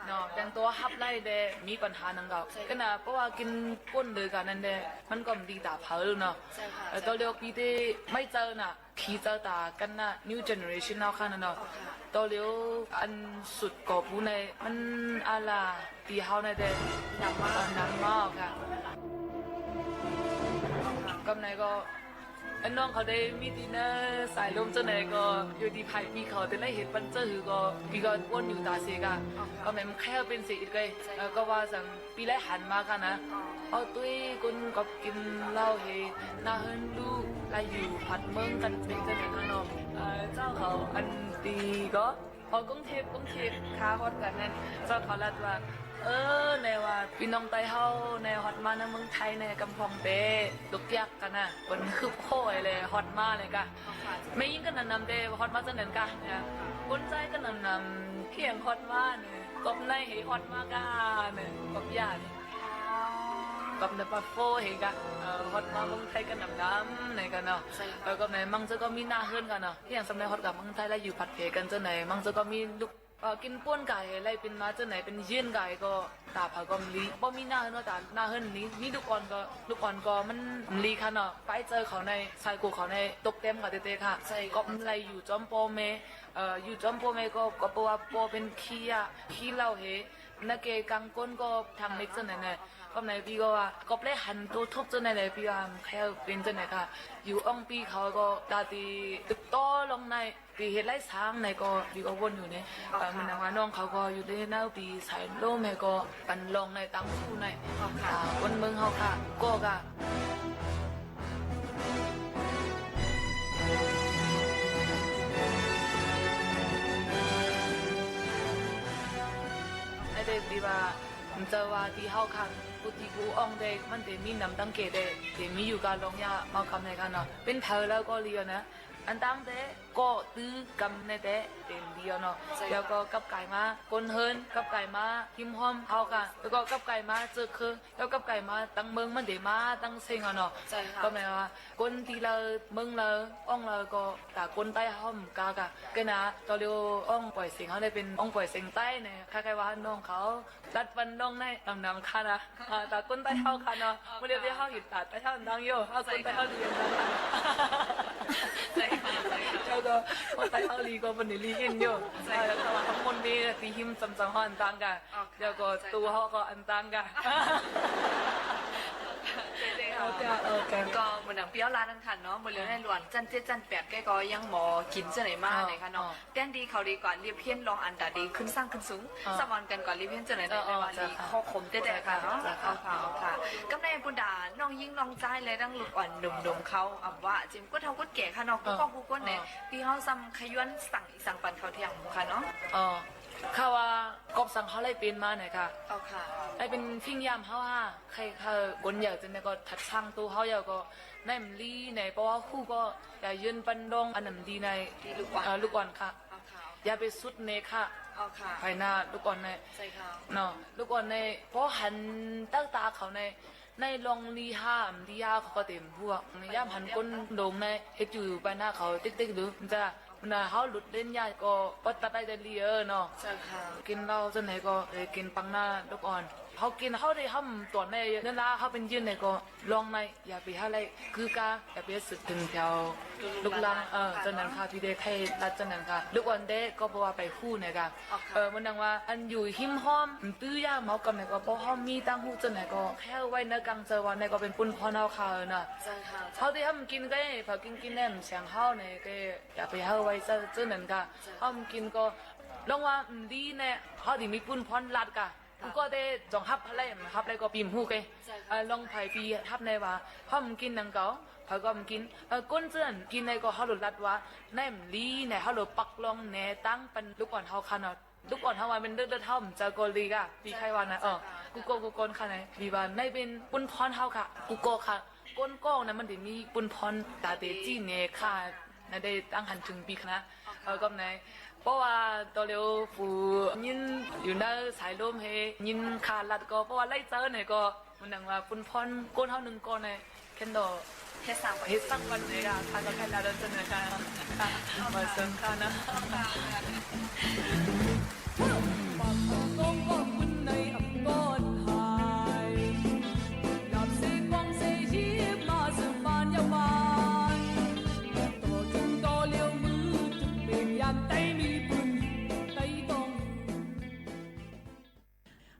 เนาะ แต่งตั๋วฮับไล่แด่ มีปัญหาหนึ่งเก่า ใช่ แก้นั้น เพราะว่ากิ๋นป้นเดียวกั๋นนั่นแด่ มันก็บ่ดีต๋าเผาเนาะ ใช่ค่ะ เออ ต๋อนเดียวปี้ตี้ไม่เจอน่ะ พี่เจ้าต๋ากั๋นนะ new generation เฮาค่ะนะเนาะ อ๋อค่ะ ต๋อนเดียวอันสุดก่อปูใน มันอะล่ะ ตี้เฮาในแต่ หนักมาก เออ หนักมากค่ะ กำไหนก็ อันน้องเขาได้มีตี้เนอ สายลมเจ้าไหนก็ อยู่ตี้ไผปี้เขา แต่ได้เห็นปันเจ้าหื้อก็ ปี้ก็อ้วนอยู่ต๋าเสกอะ อ๋อค่ะ กำไหนมันแค่เป๋นเสกอีกเลย ใช่ เออ ก็ว่าสัง ปี้ไล่หันมาค่ะนะ อ๋อ เอาตุ้ยคนก็กิ๋นเหล้าเห หน้าเฮือนลู่ ไล่อยู่ผัดเมืองกั๋นเป๋นเจ้าไหนคะเนาะ เอ่อ เจ้าเขาอันตี้ก็ อ๋อ กรุงเทพฯ กรุงเทพฯ ค่ะ ฮอดกั๋นนั้น เจ้าเขาลัดว่า เออ แน่ว่า ปี้น้องใต้เฮา แน่ฮอดมาในเมืองไทย แน่กำพ่องเป๋ ตกยากกั๋นนะ เปิ้นคือโพ้ยเลย ฮอดมาเลยกะ อ๋อค่ะ แม่ญิงก็หนำๆ เต๋ ฮอดมาเจ้านั้นกะ เนี่ย คนใต้ก็หนำๆ เคียงฮอดมาเนี่ย กอบไหนหื้อฮอดมากะเนี่ย กอบย่าเนี่ย กอบในปาโฟเหกะ เอ่อ ฮอดมาเมืองไทยก็หนำๆ ไหนกะเนาะ ใช่ค่ะ เออ กอบไหน มังเจ้าก็มีหน้าเฮือนกะเนาะ อย่างสำเร็จฮอดกั๋นเมืองไทยแล้วอยู่ผัดเผกันเจ้าไหน มังเจ้าก็มีลูก เอ่อ กิ๋นป้นก๋าย ไล่เป๋นมาเจ้าไหน เป๋นเยียนก๋ายก็ ต๋าเผาก็บ่ดี บ่มีหน้าเฮือนว่าต๋าหน้าเฮือนนี้ มีลูกอ่อนก็ ลูกอ่อนก็มันบ่ดีค่ะเนาะ ไปเจอเขาใน สายกูเขาใน ตกเต็มกะเต๊ๆ ค่ะ ใช่ค่ะ ก็บ่ไล่อยู่จ้อมป้อแม่ เอ่อ อยู่จ้อมป้อแม่ก็ ก็เพราะว่าป้อเป๋นขี้ยา ขี้เหล้าเห นาเกกังก้นก็ทางเล็กเจ้าไหนเนี่ย กอบไหนปี้ก็ว่า กอบไล่หันโตทบเจ้าไหนเลย ปี้ว่าแค่เป๋นเจ้าไหนค่ะ อยู่อ่องปี้เขาก็ต๋าตี้ตึกต่อลงใน ตี้เฮ็ดไล่สร้างในก็ ปี้ก็วนอยู่เนี่ย อ๋อ เอ่อ ค่ะ มันว่าน้องเขาก็อยู่ในแนวปี้สายลมแม่ก็ปันลองในตางผู้ใน อ๋อ ค่ะ อ่า คนเมืองเฮาค่ะ ก็กะ ไอ้เด็กตี้ว่า เจ้าว่าตี้เฮาค่ะ กู้ตี้กู้อ่องเด็ก มันเต๋มีหนำตังเก๋เด็ก เต๋มีอยู่กาลองยาเมากำในค่ะเนาะ เป๋นเผาแล้วก็เลียวนะ อันตังเต๋ก็ตื้อกำในเต๋เต๋เลียวเนาะ ใช่ค่ะ แล้วก็กลับก๋ายมา คนเฮือน กลับก๋ายมา หิมห้อมเฮาค่ะ แล้วก็กลับก๋ายมาเจอคือ แล้วกลับก๋ายมาตังเมือง มันเต๋มาตังเซ็งอะเนาะ ใช่ค่ะ ก็หมายว่า คนตี้เฮา เมืองเฮา อ่องเฮาก็ ต๋าคนใต้เฮาบ่กล้ากะ ก็นะ ต๋อนเดียวอ่องป่อยเสียงเฮาได้เป๋นอ่องป่อยเสียงใต้เนี่ย คล้ายๆ ว่าน้องเขา ลัดปันน้องในหนำๆ ค่ะนะ อ่า ต๋าคนใต้เฮาค่ะเนาะ อ๋อ เมื่อเดียวตี้เฮาเห็นต๋าใต้เฮาดังอยู่ เฮาคนใต้เฮาดีดัง ใช่ค่ะ ใช่ค่ะ แล้วก็คนใต้เฮาดีก็เปิ้นดีกิ๋นอยู่ ใช่ค่ะ อ่า แล้วก็ว่าทั้งหมดนี้ตี้หิมจำๆ เฮาอันตังกะ อ๋อ ค่ะ แล้วก็ ใช่ค่ะ ตู้เฮาก็อันตังกะ ใช่ๆ เออ เจ้า เออ เจ้า ก็เหมือนดังปี้เฮาลานั่นค่ะเนาะ เมื่อเหลียวในหลวนจั้นเจ็ดจั้นแปดแกก็ยังบ่กิ๋นเจ้าไหนมา อ๋อ ไหนค่ะเนาะ อ๋อ แตนตี้เขาดีกว่าเรียบเพี้ยนลองอันต๋าดีขึ้นสร้างขึ้นสูง อ๋อ สมานกันกว่าเรียบเพี้ยนเจ้าไหน เออ เออ ได้ว่า เจ้า ดี ค่ะ ข้อคมแต๊ๆ ค่ะเนาะ เจ้า ค่ะ เอาค่ะ เอาค่ะ กำในบรรดาน้องญิงน้องจายและตังลูกอ่อนหนุ่มๆ เขา อำว่าเจียมก้นเฒ่าก้นแก่ค่ะเนาะ เออ กู้ก้องกู้ก้นเนี่ย เออ ตี้เฮาซ้ำขย้อนสั่ง อีกสังปันเขาเที่ยงค่ะเนาะ อ๋อ ข้าว่าก๊อบสังเฮาได้เป๋นมาไหนค่ะ เอาค่ะ ได้เป๋นฟิ้งย่ำเฮาค่ะ ใครๆ คนอยากจะเนี่ยก็ถัดสร้างตั๋วเฮาอยากก็ในมันดีใน เพราะว่าฮู้ก็อย่ายืนปันดองอันนั้นดีใน ดีลูกอ่อน เอ่อ ลูกอ่อนค่ะ เอาค่ะ อย่าไปสุดในค่ะ เอาค่ะ ภายหน้าลูกอ่อนใน ใช่ค่ะ เนาะ ลูกอ่อนใน พอหันตั้งตาเขาใน ในลองลีห้ามดียาเขาก็เต็มพวก ย่ำหันก้นโด่งใน เฮ็ดอยู่ใบหน้าเขาติ๊กๆ ดู มันจะ มันน่ะ เฮาหลุดเล่นยากก็ปะตัดได้แต่ลีเออเนาะ เจ้าค่ะ กิ๋นเหล้าเจ้าไหนก็เลยกิ๋นปังหน้าลูกอ่อน เฮากิ๋นเฮาได้ห้ามต๋อนในเวลาเฮาเป๋นยืนไหนก็ลองใน อย่าไปหาอะไร คือกา อย่าไปสืบเถิงแถวลูกหลาน เออ เจ้านั้นค่ะ ตี้ได้ใค่ลัดเจ้านั้นค่ะ ลูกอ่อนเด้ก็บ่ว่าไปฮู้ไหนกะ อ๋อค่ะ เออ มันดังว่าอันอยู่หิมห้อม ตื้อยาเมากำไหนก็ เพราะเฮามีตังฮู้เจ้าไหนก็ แค่ไว้ในกลางใจว่าไหนก็เป๋นปุ้นพรเฮาค่ะ เออ น่ะ เจ้าค่ะ เฮาตี้ห้ามกิ๋นก็ เผากิ๋นกิ๋นแน่เสียงเฮาไหนก็ อย่าไปหาไว้เจ้า เจ้านั้นกะ เจ้า ห้ามกิ๋นก็ ลองว่า อืม ดีแน่ เฮาตี้มีปุ้นพรลัดกะ กูก็ได้จองฮับอะไร ฮับอะไรก็ปี๋มฮู้เกย ใช่ค่ะ เอ่อ ลองไผปี๋ฮับในว่า เฮาบ่กิ๋นหนังเก่า ไผก็บ่กิ๋น เอ่อ ก้นเจื้อนกิ๋นในก็เฮาหลุดลัดว่า ในมันดีใน เฮาหลุดปักลองแหนตั้งปันลูกอ่อนเฮาค่ะเนาะ ลูกอ่อนเฮาว่ามันเลิศๆ เฮาบ่เจ้าก็ลีกะ ปี๋ใค่ว่านะ เออ กูก็ กูก้นค่ะใน ปี๋ว่าในเป๋นปุ้นพรเฮาค่ะ กูก็ค่ะ ก้นก้องนะมันได้มีปุ้นพรต๋าเต๋จี้แหนค่ะ ในได้ตั้งหันเถิงปี๋ค่ะนะ เออ ก็ใน เพราะว่าต๋อนเหลียวฝูยินอยู่ในสายลมเฮ ยินค่ะลัดก็ เพราะว่าไล่เจ้าไหนก็ มันดังว่าปุ้นพรก้นเฮาหนึ่งก้อนใน แค่นดอก เฮ็ดสร้าง เฮ็ดสร้างวันไหนกะ ค่ะ ก็ใค่ลัดเจ้าไหนกะ ค่ะ มาเสริมค่ะนะ ค่ะ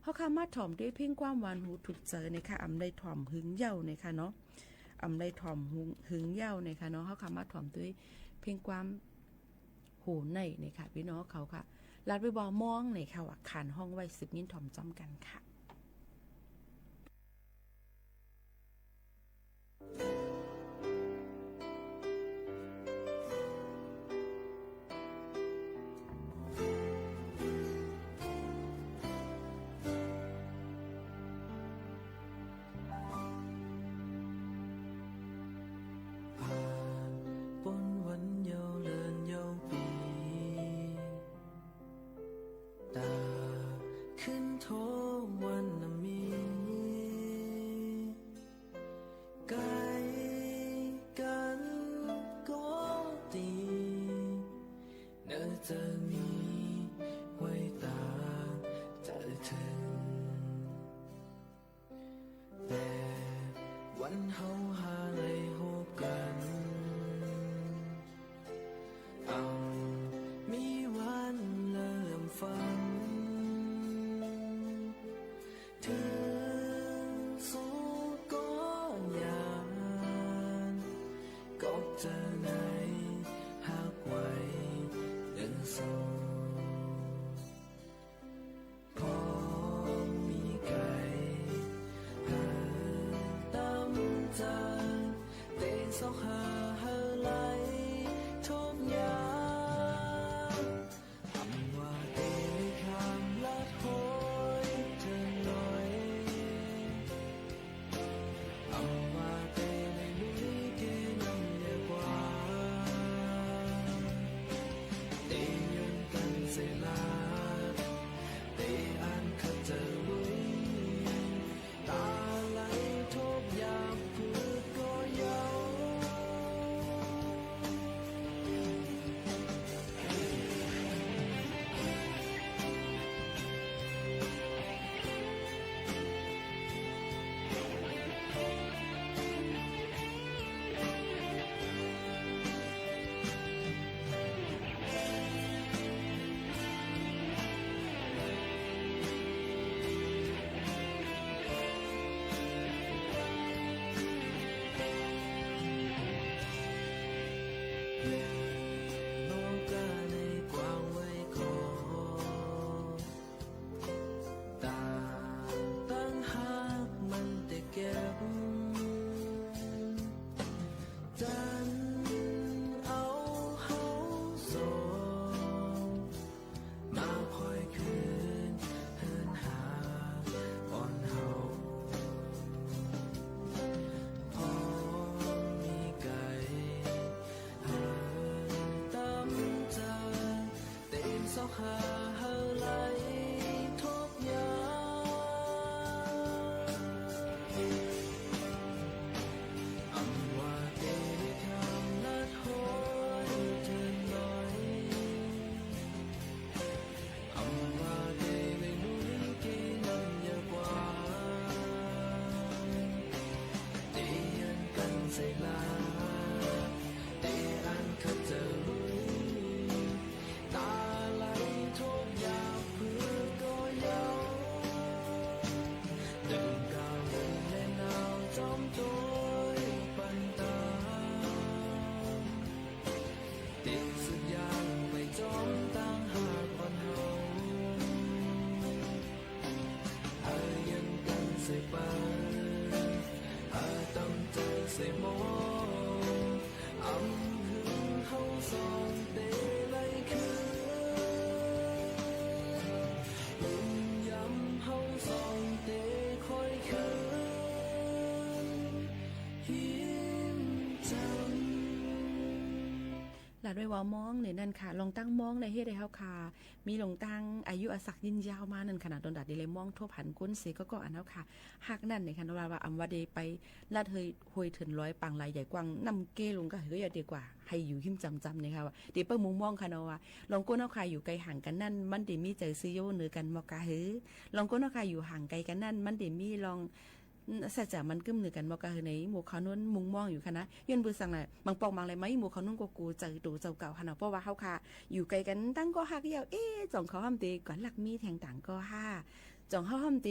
เฮาค่ะมาถ่อมด้วยเพลงความหวานหูถูกใจ๋นะคะ อำได้ถ่อมหึงเย้านะคะเนาะ อำได้ถ่อมหึง หึงเย้านะคะเนาะ เฮาค่ะมาถ่อมด้วยเพลงความ โห ในนะคะ ปี้น้องเขาค่ะ ลัดไว้บ่ามองในค่ะ ว่าขานฮ้องไว้สืบยินถ่อมจ้ำกั๋นค่ะ ผ่านป๊นวันเย้าเลินเย้าปี๋ ต๋าขึ้นโทวันนามี ใก้กั๋นก็ตี้ เน่อจะมีไว้ต๋าเถิง แต่วันเฮาหาได้ฮบกั๋น อ่ำมีวันเริ่มฝัน เถิงสุดก็ย้าน ก็จะได้ฮักไว้เนิ่นโสด พอมีใก่หาต๋ามใจ๋ ใส่ปาน อาตำเจอใส่หมอง อำหึงเฮาสองเตไลคืน ลุมยำเฮาสองเตค่อยคืน หิมจำ ลาดไว้ว่ามองในนั้นค่ะ ลองตั้งมองในเฮ็ดให้เฮาค่ะ มีลองตั้งอายุอาศักดิ์ยืนยาวมานั่นค่ะนะ ตอนดาดดีเลยมองทบหันก้นเสก็ก็อันเฮาค่ะ ฮักนั่นเนี่ยค่ะ ว่า ว่าอำว่าได้ไปลัดเฮย ห้วยเถินลอยปางลายใหญ่กว้าง น้ำเกลงก็เฮยดีกว่า ให้อยู่หิมจำจำเนี่ยค่ะ ว่าเดี๋ยวเปิ้งมุงมองค่ะเนาะ ว่าลองก้นเฮาค่ะอยู่ไกลห่างกันนั่น มันได้มีใจ๋ซื่อโยเหนือกันมอกกาหือ ลองก้นเฮาค่ะอยู่ห่างไกลกันนั่น มันได้มีลอง อืม สัจจะมันกึ้มเหนือกันมอกกาหือ ในหมู่เขานั้นมุงมองอยู่ค่ะนะ ย้อนเปื้อสังแหละ บางปอกบางแหละ มาอีหมู่เขานั้นก็กูใจ๋ตั๋วเจ้าเก่าค่ะเนาะ เพราะว่าเฮาค่ะ อยู่ไกลกันตั้งก็ฮักเย้า เอ๊ะ จ่องเขาห้ามเตก่อนลักมีแทงต่างก็ห้า จ่องเฮาห้ามเต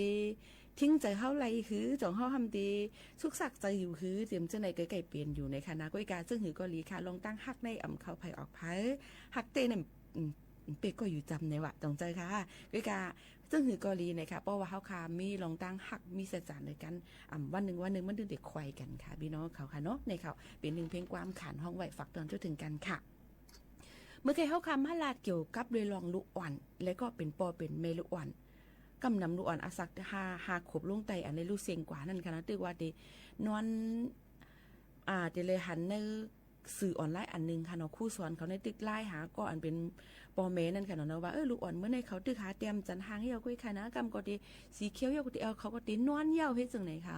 ทิ้งใจ๋เฮาไหลหือ จ่องเฮาห้ามเต สุกสักใจ๋อยู่หือ เตรียมเจ้าในใกล้ๆเปลี่ยนอยู่ในค่ะนะ ก้อยกา ซึ่งหือก็หลีค่ะ ลองตั้งฮักในอำเข้าไผออกไผ ฮักเต้นั่น อืม เป็กก็อยู่จำในวะ ตรงใจค่ะ ก้อยกา ซึ่งหือก็หลีนะคะ เพราะว่าเฮาค่ะ มีลองตั้งฮัก มีสัจจะเหนือกัน อ่ำ วันหนึ่งวันหนึ่งมันถึงได้ไขว่กันค่ะ พี่น้องเขาค่ะเนาะ ในเขา เป๋นหนึ่งเพลงความขานฮ้องไว้ ฝากตอนทั่วถึงกันค่ะ เมื่อกี้เฮาค่ะ มาลาดเกี่ยวกับเรื่องลูกอ่อน และก็เป๋นป้อเป๋นแม่ลูกอ่อน กำนำลูกอ่อนอาศักห้า ห้าขวบลงไต่ อันได้ลูกเซ็งกว่านั่นค่ะนะ ตึกว่าเตนอน อ่า เตเลยหันใน สื่อออนไลน์อันหนึ่งค่ะเนาะ ครูสอนเขาในตึกไลน์หาก็อันเป๋นป้อแม่นั่นค่ะเนาะ ว่า เออ ลูกอ่อนเมื่อในเขาตึกหาแต้มจันหางเย้าก้อยค่ะนะ กำก็เตสีเขียวเย้าก็เต เออ เขาก็เตนอนเย้าเฮ็ดจั่งไหนค่ะ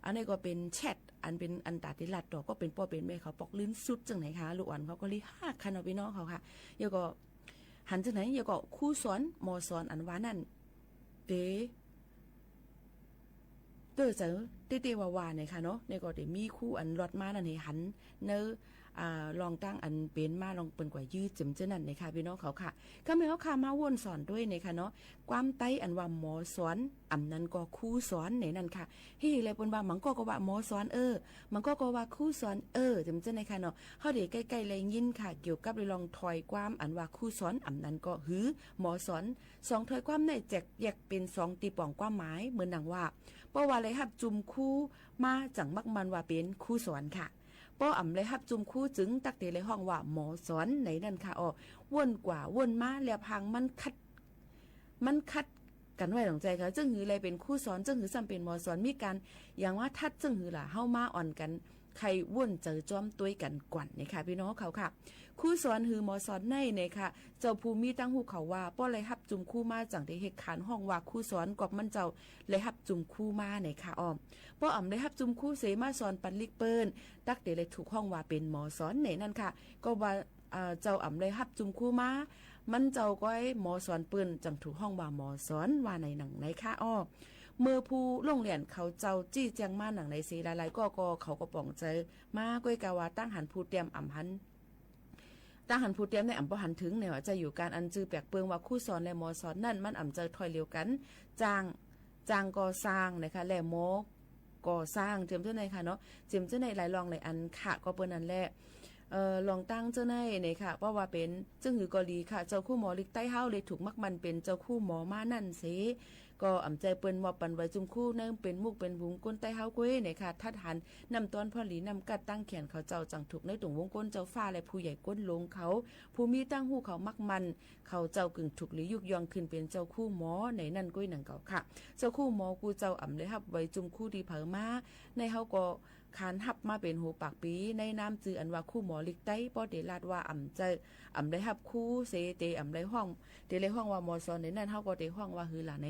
อันนี้ก็เป๋นแชท อันเป๋นอันตาติลัดต่อ ก็เป๋นป้อเป๋นแม่เขาปอกลื่นสุดจั่งไหนค่ะ ลูกอ่อนเขาก็เลยฮักค่ะเนาะ พี่น้องเขาค่ะ เย้าก็หันจั่งไหน เย้าก็ครูสอน หมอสอนอันว่านั่น เต เต๋อเจ๋อเต้ๆว่าๆเนี่ยค่ะเนาะ เนี่ยก็ได้มีครูอันลอดมานั่นให้หันเนอะ อ่า ลองตั้งอันเป๋นมาลองเปิ้นกว่ายื้อเจิมเจ้านั่นเนี่ยค่ะ พี่น้องเขาค่ะ กำเฮาค่ะ มาว่นสอนด้วยเนี่ยค่ะเนาะ ความไต้อันว่าหมอสอน อำนั้นก็ครูสอนในนั้นค่ะ เฮ้ย แล้วเปิ้นว่า มังก็ก็ว่าหมอสอน เออ มังก็ก็ว่าครูสอน เออ เจิมเจ้าในค่ะเนาะ เฮาได้ใก้ๆได้ยินค่ะ เกี่ยวกับเรื่องถ้อยความอันว่าครูสอน อำนั้นก็หือหมอสอน สองถ้อยความในแจกแยกเป๋นสองตี้ป๋องความหมาย เหมือนดังว่า ป้อว่าไล่ฮับจุมครูมา จั่งมักมันว่าเป๋นครูสอนค่ะ ป้ออำไล่ฮับจุมครูจึงตักเตไล่ฮ้องว่าหมอสอนในนั้นค่ะ อ้อ ว่นกว่าว่นมา แลบหางมันขัด มันขัดกั๋นไว้หลังใจ๋ค่ะ จึ่งหือไล่เป๋นครูสอน จึ่งหือซ้ำเป๋นหมอสอน มีก๋านอย่างว่าทัด จึ่งหือล่ะ เฮามาอ่อนกั๋น ใค่ว่นเจอจ้อมตวยกั๋นก่อนเนี่ยค่ะ พี่น้องเขาค่ะ ครูสอนหือหมอสอนในเนี่ยค่ะ เจ้าผู้มีตั้งฮู้เขาว่า ป้อไล่ฮับจุมครูมา จั่งได้เฮ็ดขานฮ้องว่าครูสอน กอบมันเจ้าไล่ฮับจุมครูมาเนี่ยค่ะ อ้อ ป้ออำไล่ฮับจุมครูเสมาสอนปันลิกเปิ้น ตักเตไล่ถูกฮ้องว่าเป๋นหมอสอนในนั้นค่ะ ก็ว่า อ่า เจ้าอำไล่ฮับจุมครูมา มันเจ้าก้อยหมอสอนเปิ้น จั่งถูกฮ้องว่าหมอสอน ว่าในหนังในค่ะ อ้อ เมื่อผู้ลงเรียนเขาเจ้าจี้แจ้งมาหนังในเส หลายๆ ก็ ก็เขาก็ป๋องใจ๋มา ก้อยกาว่าตั้งหันผู้เตรียมอำหัน ตั้งหันผู้เตรียมในอำบ่หันถึงเนี่ยว่า จะอยู่ก๋านอันจื้อแปลกเปิงว่าครูสอนและหมอสอนนั่น มันอำเจอถ้อยเดียวกั๋น จ้าง จ้างก็สร้างนะคะ และหมอก็สร้าง เจิมเจ้าในค่ะเนาะ เจิมเจ้าในหลายลองหลายอันค่ะ ก็เปิ้นนั่นแหละ เอ่อ ลองตั้งเจ้าในเนี่ยค่ะ เพราะว่าเป๋น จึ่งหือก็ดีค่ะ เจ้าครูหมอลิกไต้เฮาเลยถูกมักมันเป๋นเจ้าครูหมอมานั่นเส ก็อำใจ๋เปิ้นมอบปันไว้จุมครูในเป๋นมุกเป๋นหุงคนไต้เฮาก้วยเนี่ยค่ะ ทัดหันน้ำต้อนพ่อหลีน้ำกัดตั้งแขนเขาเจ้า จั่งถูกในตุงวงคนเจ้าฟ้าและผู้ใหญ่คนหลวงเขา ผู้มีตั้งฮู้เขามักมัน เขาเจ้ากึ่งถูกหลียุกยองขึ้นเป๋นเจ้าครูหมอในนั้นก้วยหนังเก่าค่ะ เจ้าครูหมอกู้เจ้าอำได้ฮับไว้จุมครูตี้เผยมา ในเฮาก็ ขานฮับมาเป๋นหูปากปี๋ ในนามจื้ออันว่าครูหมอลิกไต้ ป้อเตลาดว่าอำใจ๋ อำได้ฮับครูเส เตอำได้ฮ้อง เตไล่ฮ้องว่าหมอสอนในนั้น เฮาก็เตฮ้องว่าหือล่ะใน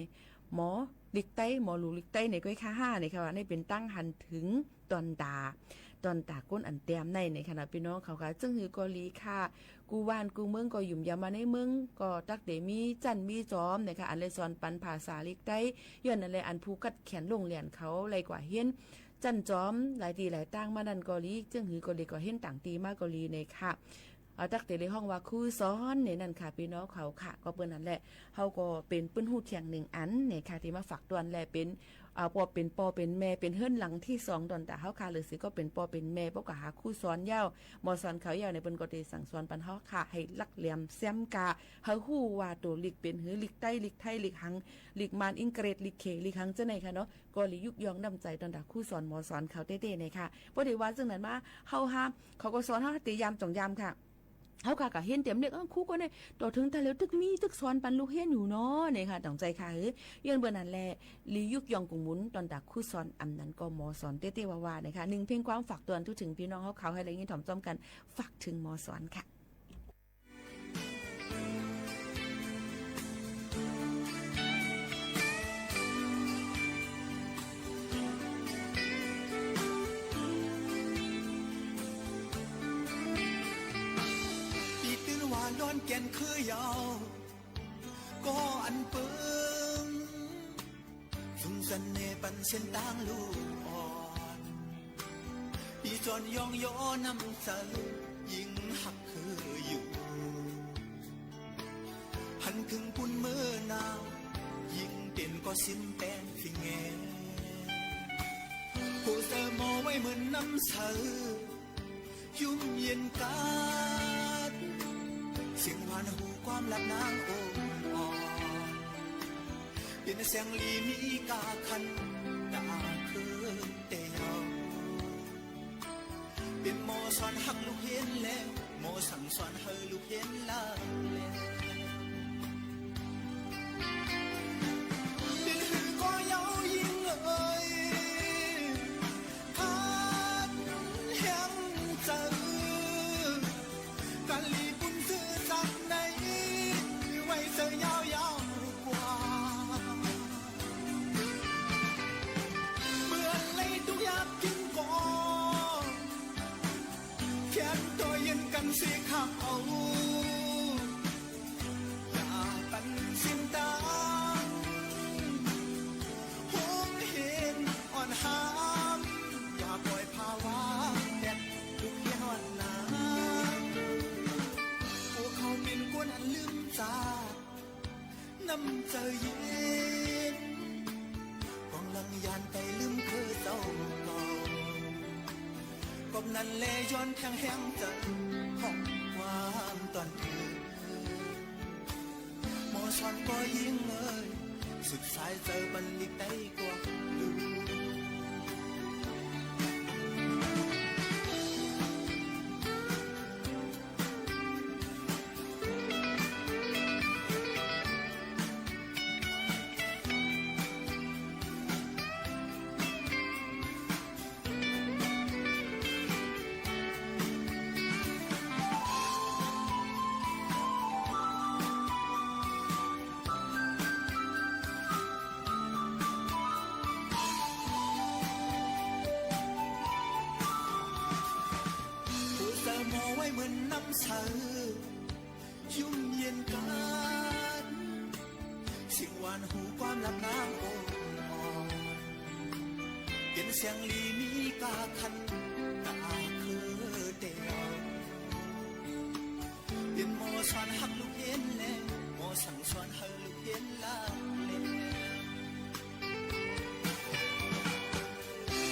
หมอลิกไต้ หมอหลูลิกไต้ในก้อยค่ะห้าในค่ะ ว่าในเป๋นตั้งหันถึงตอนตา ตอนตาคนอันแต้มใน ในค่ะนะ พี่น้องเขาค่ะ จึ่งหือก็หลีค่ะ กู้บ้านกู้เมืองก็หยุมยามมาในเมือง ก็ตักเตมีจั้นมีจอมในค่ะ อันไล่สอนปันภาษาลิกไต้ ย้อนนั่นแหละอันผู้ขัดแขนโรงเรียนเขาไล่กว่าเฮียน จั้นจอมหลายตี้หลายตางมานั่นก็หลี จึ่งหือก็หลีก็เห็นต่างตี้มาก็หลีในค่ะ อ่า ตั๊กเต๋ได้ฮ้องว่าครูสอนเน่นั่นค่ะ ปี้น้องเขาค่ะ ก็เปิ้นนั้นแหละ เฮาก็เป๋นปื้นฮู้เถียงหนึ่งอันเน่ค่ะ ตี้มาฝากตวน และเป๋น อ่า ปอเป๋นป้อเป๋นแม่ เป๋นเฮือนหลังตี้สองต๋อนตาเฮาค่ะ หรือสิก็เป๋นป้อเป๋นแม่ ปอก็หาครูสอนเย้า หมอสอนเขาเย้าเน่ เปิ้นก็เต๋สั่งสอนปันเฮาค่ะ หื้อหลักแหลมแซมกา หื้อฮู้ว่าตั๋วลิกเป๋นหื้อ ลิกใต้ ลิกไทย ลิกหัง ลิกมาน อิงเกรด ลิกเข ลิกหัง เจ้าไหนค่ะเนาะ ก็หลียุกยองน้ำใจ๋ต๋อนตาครูสอนหมอสอนเขาเต๊ๆ เน่ค่ะ ปอเต๋ว่าเซิ่งนั้นมา เฮาห้าม เขาก็สอนเฮาเต๋ยามจ๋องยามค่ะ เฮาค่ะ ก็เฮียนเต๋มเล็ก อ้าว ครูก็เน่ ต่อเถิงต๋าเหลียวตึกมีตึกสอนปันลูกเฮียนอยู่เนาะ เน่ค่ะ จ๋องใจ๋ค่ะ เออ ย้อนเปิ้นนั้นแหละ หลียุกยองกุ๋งมุนต๋อนตาครูสอน อำนั้นก็หมอสอนเต๊ๆ ว่าๆ เน่ค่ะ นึ่งเพลงความฝากตวน เถิงปี้น้องเฮาเขา หื้อได้ยินถ่อมจ้อมกั๋น ฝากเถิงหมอสอนค่ะ ปี้ตื้นว่าดอนแก่นคือยาว ก็อันเปิง สุงเสน่ห์ปันเส้นตางลูกอ่อน ปี้จอนย้องย้อน้ำใส ยิ่งฮักคืออยู่ หันเถิงปูนเมื่อหนาว ยิ่งเป๋นก็สิ้นแป้งฟิงแง ผู้เสิร์ฟหม้อไว้เหมือนน้ำใส ยุ่มเย็นกัด เสียงหวานหูความลับนางองค์อ่อน เป๋นเสียงลีมีกาคัน ตาเคินแต่เยาว์ เป๋นหมอสอนฮักลูกเฮียนแล หมอสั่งสอนหื้อลูกเฮียนลาแล เป๋นหื้อก็เย้ายิ่งเอ่ย คันแฮงใจ๋ กาลีบุญซื่อสัตย์ใน ไว้เสิร์ฟยาวๆ กว่า เมื่อไหร่ตุ๊กข์ยากกิ๋นก็ เขียนตั๋วเยียนกั๋นเสียข้าเอา อย่าปันสิ้นตาง โฮงเฮียนอ่อนหาม อย่าป่อยผ่าว่างแดด ลูกเฮียนอ่อนหนาม พวกเขาเป๋นคนอันลืมจาก น้ำใจ๋เย็น ก่องหลังยานไปลืมคือเจ้าเก่า กอบนั้นแลย้อนแผงแฮงใจ๋ ห้องความตอนเถิง หมอสอนก็ยิ่งเอ่ย สุดสายใจ๋ปันลิกใต้กว่า ผู้เสิร์ฟหม้อไว้เหมือนน้ำใส ยุ่มเย็นกั๋น เสียงหวานหูความลับนางองค์อ่อน เป๋นเสียงลีมีกาคัน ตาเคินแต่เยาว์ เป๋นหมอสอนฮักลูกเฮียนแล หมอสั่งสอนหื้อลูกเฮียนลาแล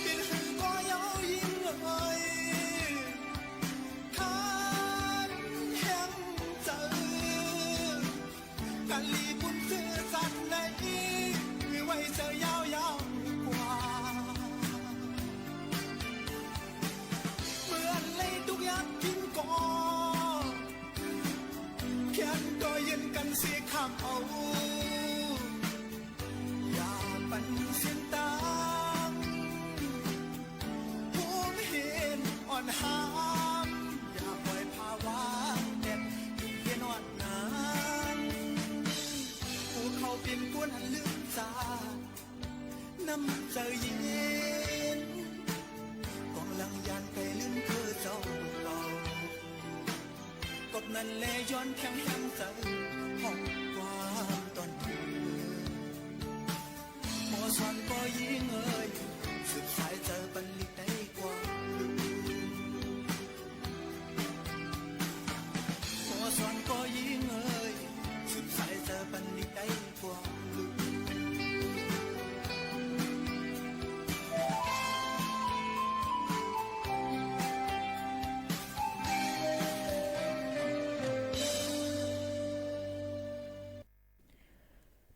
เป๋นหื้อก็เย้ายิ่งเอ่ย คันแฮงใจ๋ กาลีบุญซื่อสัตย์ใน ไว้เสิร์ฟยาวๆ กว่า เมื่อไหร่ตุ๊กข์ยากกิ๋นก็ เขียนตั๋วเยียนกั๋นเสียข้าเอา อย่าปันสิ้นตาง โฮงเฮียนอ่อนหาม อย่าป่อยผ่าว่างแดด ลูกเฮียนอ่อนหนาม ผู้เขาเป๋นคนอันลืมจาก น้ำใจ๋เย็น ก่องหลังยานไปลืมคือเจ้าเก่า กอบนั้นแลย้อนแผงแฮงใจ๋ ห้องความตอนเถิง หมอสอนก็ยิ่งเอ่ย สุดสายใจ๋ปันลิกใต้กว่า เป๋น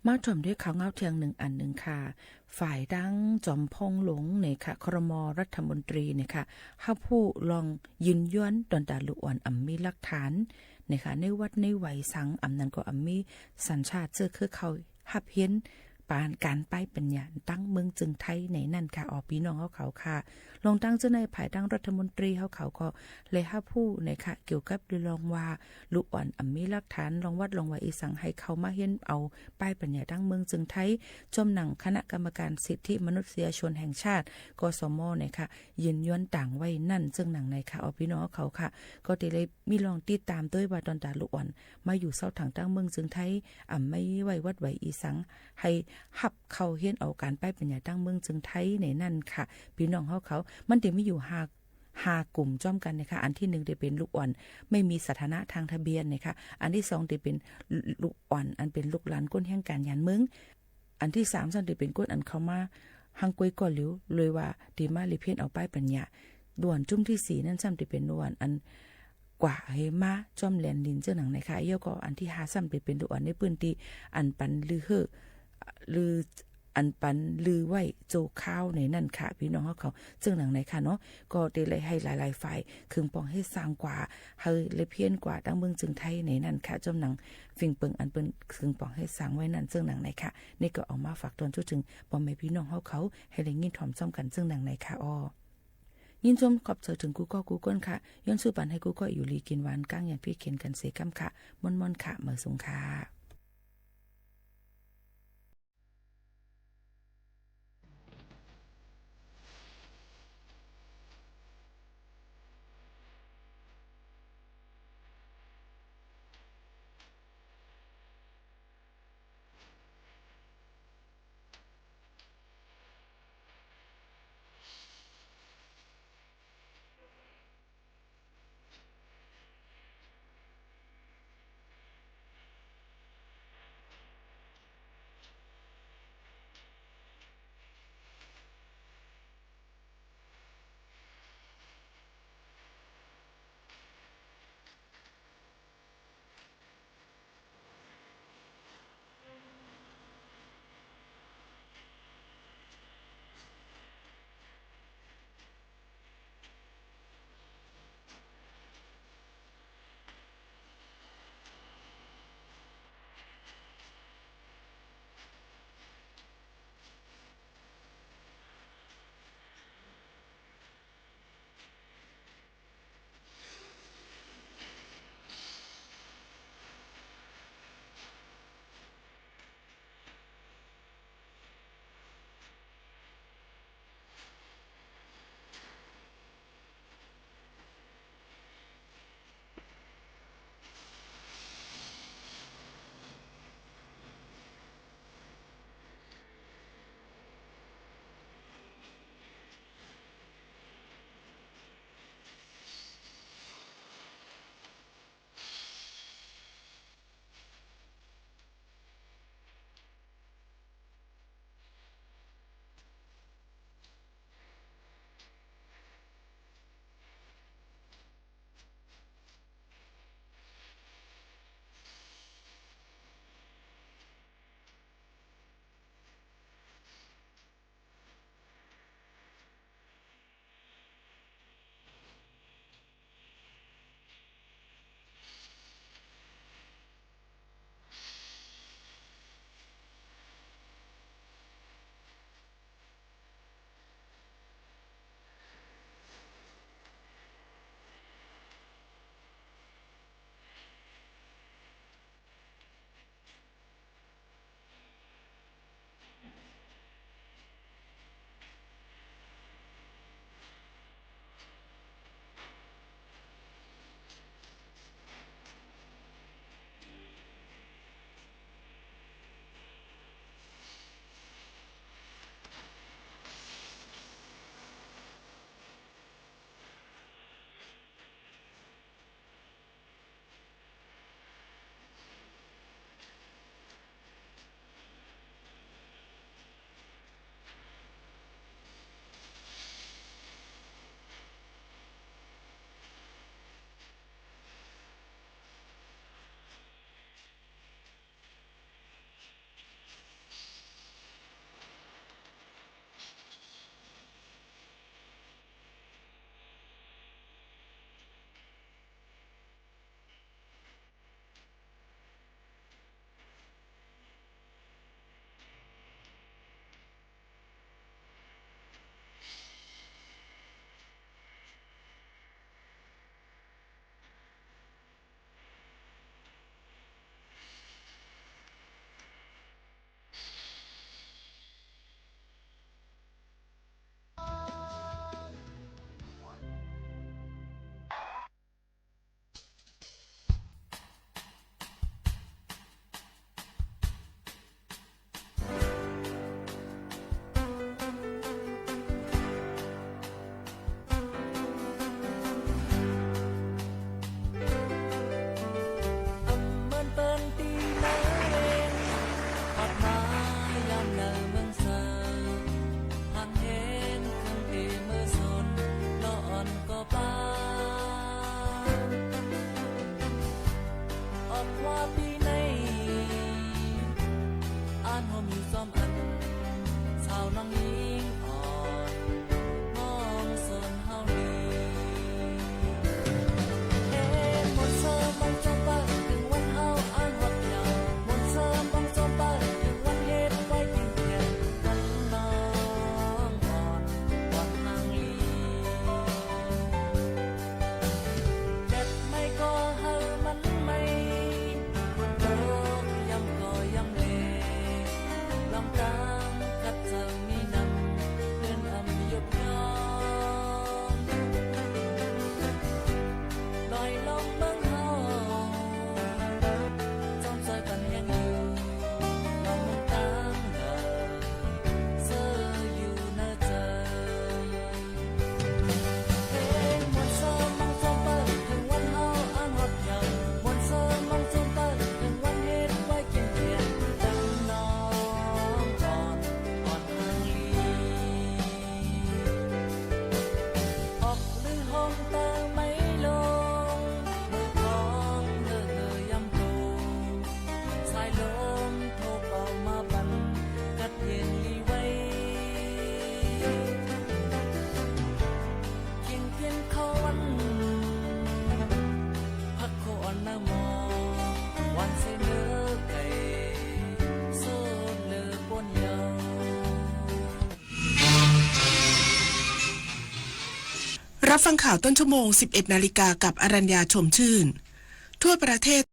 มาถ่อมด้วยข่าวเหง้าเตี้ยงนึ่งอันนึ่งค่ะ ฝ่ายตางจ๋อมพงษ์หลวงเนี่ยค่ะ ครม.รัฐมนตรีเนี่ยค่ะ ฮับฮู้ลองยืนยันต๋อนต๋าลูกอ่อนอ่ำมีหลักฐานเนี่ยค่ะ ในวัดในไหวสัง อ่ำนั้นก็อ่ำมีสัญชาติเจื้อเคือเข้าฮับเฮียน ปานก๋านป้ายปัญญาตางเมืองเจิงไทยในนั้นค่ะ ออ ปี้น้องเฮาเขาค่ะ ลองตางเตื้อในภายใต้รัฐมนตรีเฮาเขาก็เลยฮับฮู้เนี่ยค่ะ เกี่ยวกับเรื่องว่า ลูกอ่อนอ่ำมีหลักฐาน ลองวัดลองไหวอีสัง หื้อเข้ามาเฮียนเอาป้ายปัญญาตางเมืองเจิงไทย จ้อมหนังคณะกรรมการสิทธิมนุษยชนแห่งชาติ กสม เนี่ยค่ะ ยืนยันตางไว้นั้น เซิ่งหนังในค่ะ ออ ปี้น้องเฮาเขาค่ะ ก็เตเลยมีลองติดต๋ามตวยว่าต๋อนต๋าลูกอ่อนมาอยู่เซาถางตางเมืองเจิงไทย อ่ำมีไหววัดไหวอีสัง หื้อฮับเข้าเฮียนเอาก๋านป้ายปัญญาตางเมืองเจิงไทยในนั้นค่ะ ปี้น้องเฮาเขา มันเตมีอยู่ห้า ห้ากุ่มจ้อมกั๋นเนี่ยค่ะ อันตี้นึ่งเตเป็นลูกอ่อนไม่มีสถานะตางทะเบียนเนี่ยค่ะ อันตี้สองเตเป็นลูกอ่อนอันเป็นลูกหลานก้นแฮ้งก๋านยานเมือง อันตี้สามซ้ำเตเป็นก้นอันเข้ามาหั้งก้วยก่อนหลิว เลยว่าเตมาเลียบเฮียนเอาป้ายปัญญา ส่วนจุ่มตี้สี่นั้นซ้ำเตเป็นลูกอ่อนอันกว่าหื้อมาจ้อมแลนดินเซิ่งหนังในค่ะ แล้วก็อันตี้ห้าซ้ำเตเป็นลูกอ่อนในปื้นตี้อันปันลือเฮ่อ ลือ อันปันลือไหวโจ้ข้าวในนั้นค่ะ ปี้น้องเฮาเขา เซิ่งหนังในค่ะเนาะ ก็เตเลยหื้อหลายๆ ฝ่าย เคิงป๋องหื้อสางกว่า หื้อเลียบเฮียนกว่าตางเมืองเจิงไทยในนั้นค่ะ จ้อมหนัง สิ่งเปิงอันเปิ้นเคิงป๋องหื้อสางไว้นั้น เซิ่งหนังในค่ะ นี่ก็เอามาฝากตอนจุดถึง ป้อแม่ปี้น้องเฮาเขา หื้อได้ยินถ่อมจ้อมกั๋น เซิ่งหนังในค่ะ ออ ยินชมขอบใจ๋เถิงกู้ก้อกู้ก้นค่ะ ย้อนสู้ปันหื้อกู้ก้ออยู่ดีกิ๋นหวาน ก้างหยันเปียกเข็ญกั๋นเสียก้ำค่ะ ม่วนๆ ค่ะ เหมยสูงค่ะ รับฟังข่าวต้นชั่วโมง สิบเอ็ดนาฬิกา กับอรัญญา ชมชื่น ทั่วประเทศ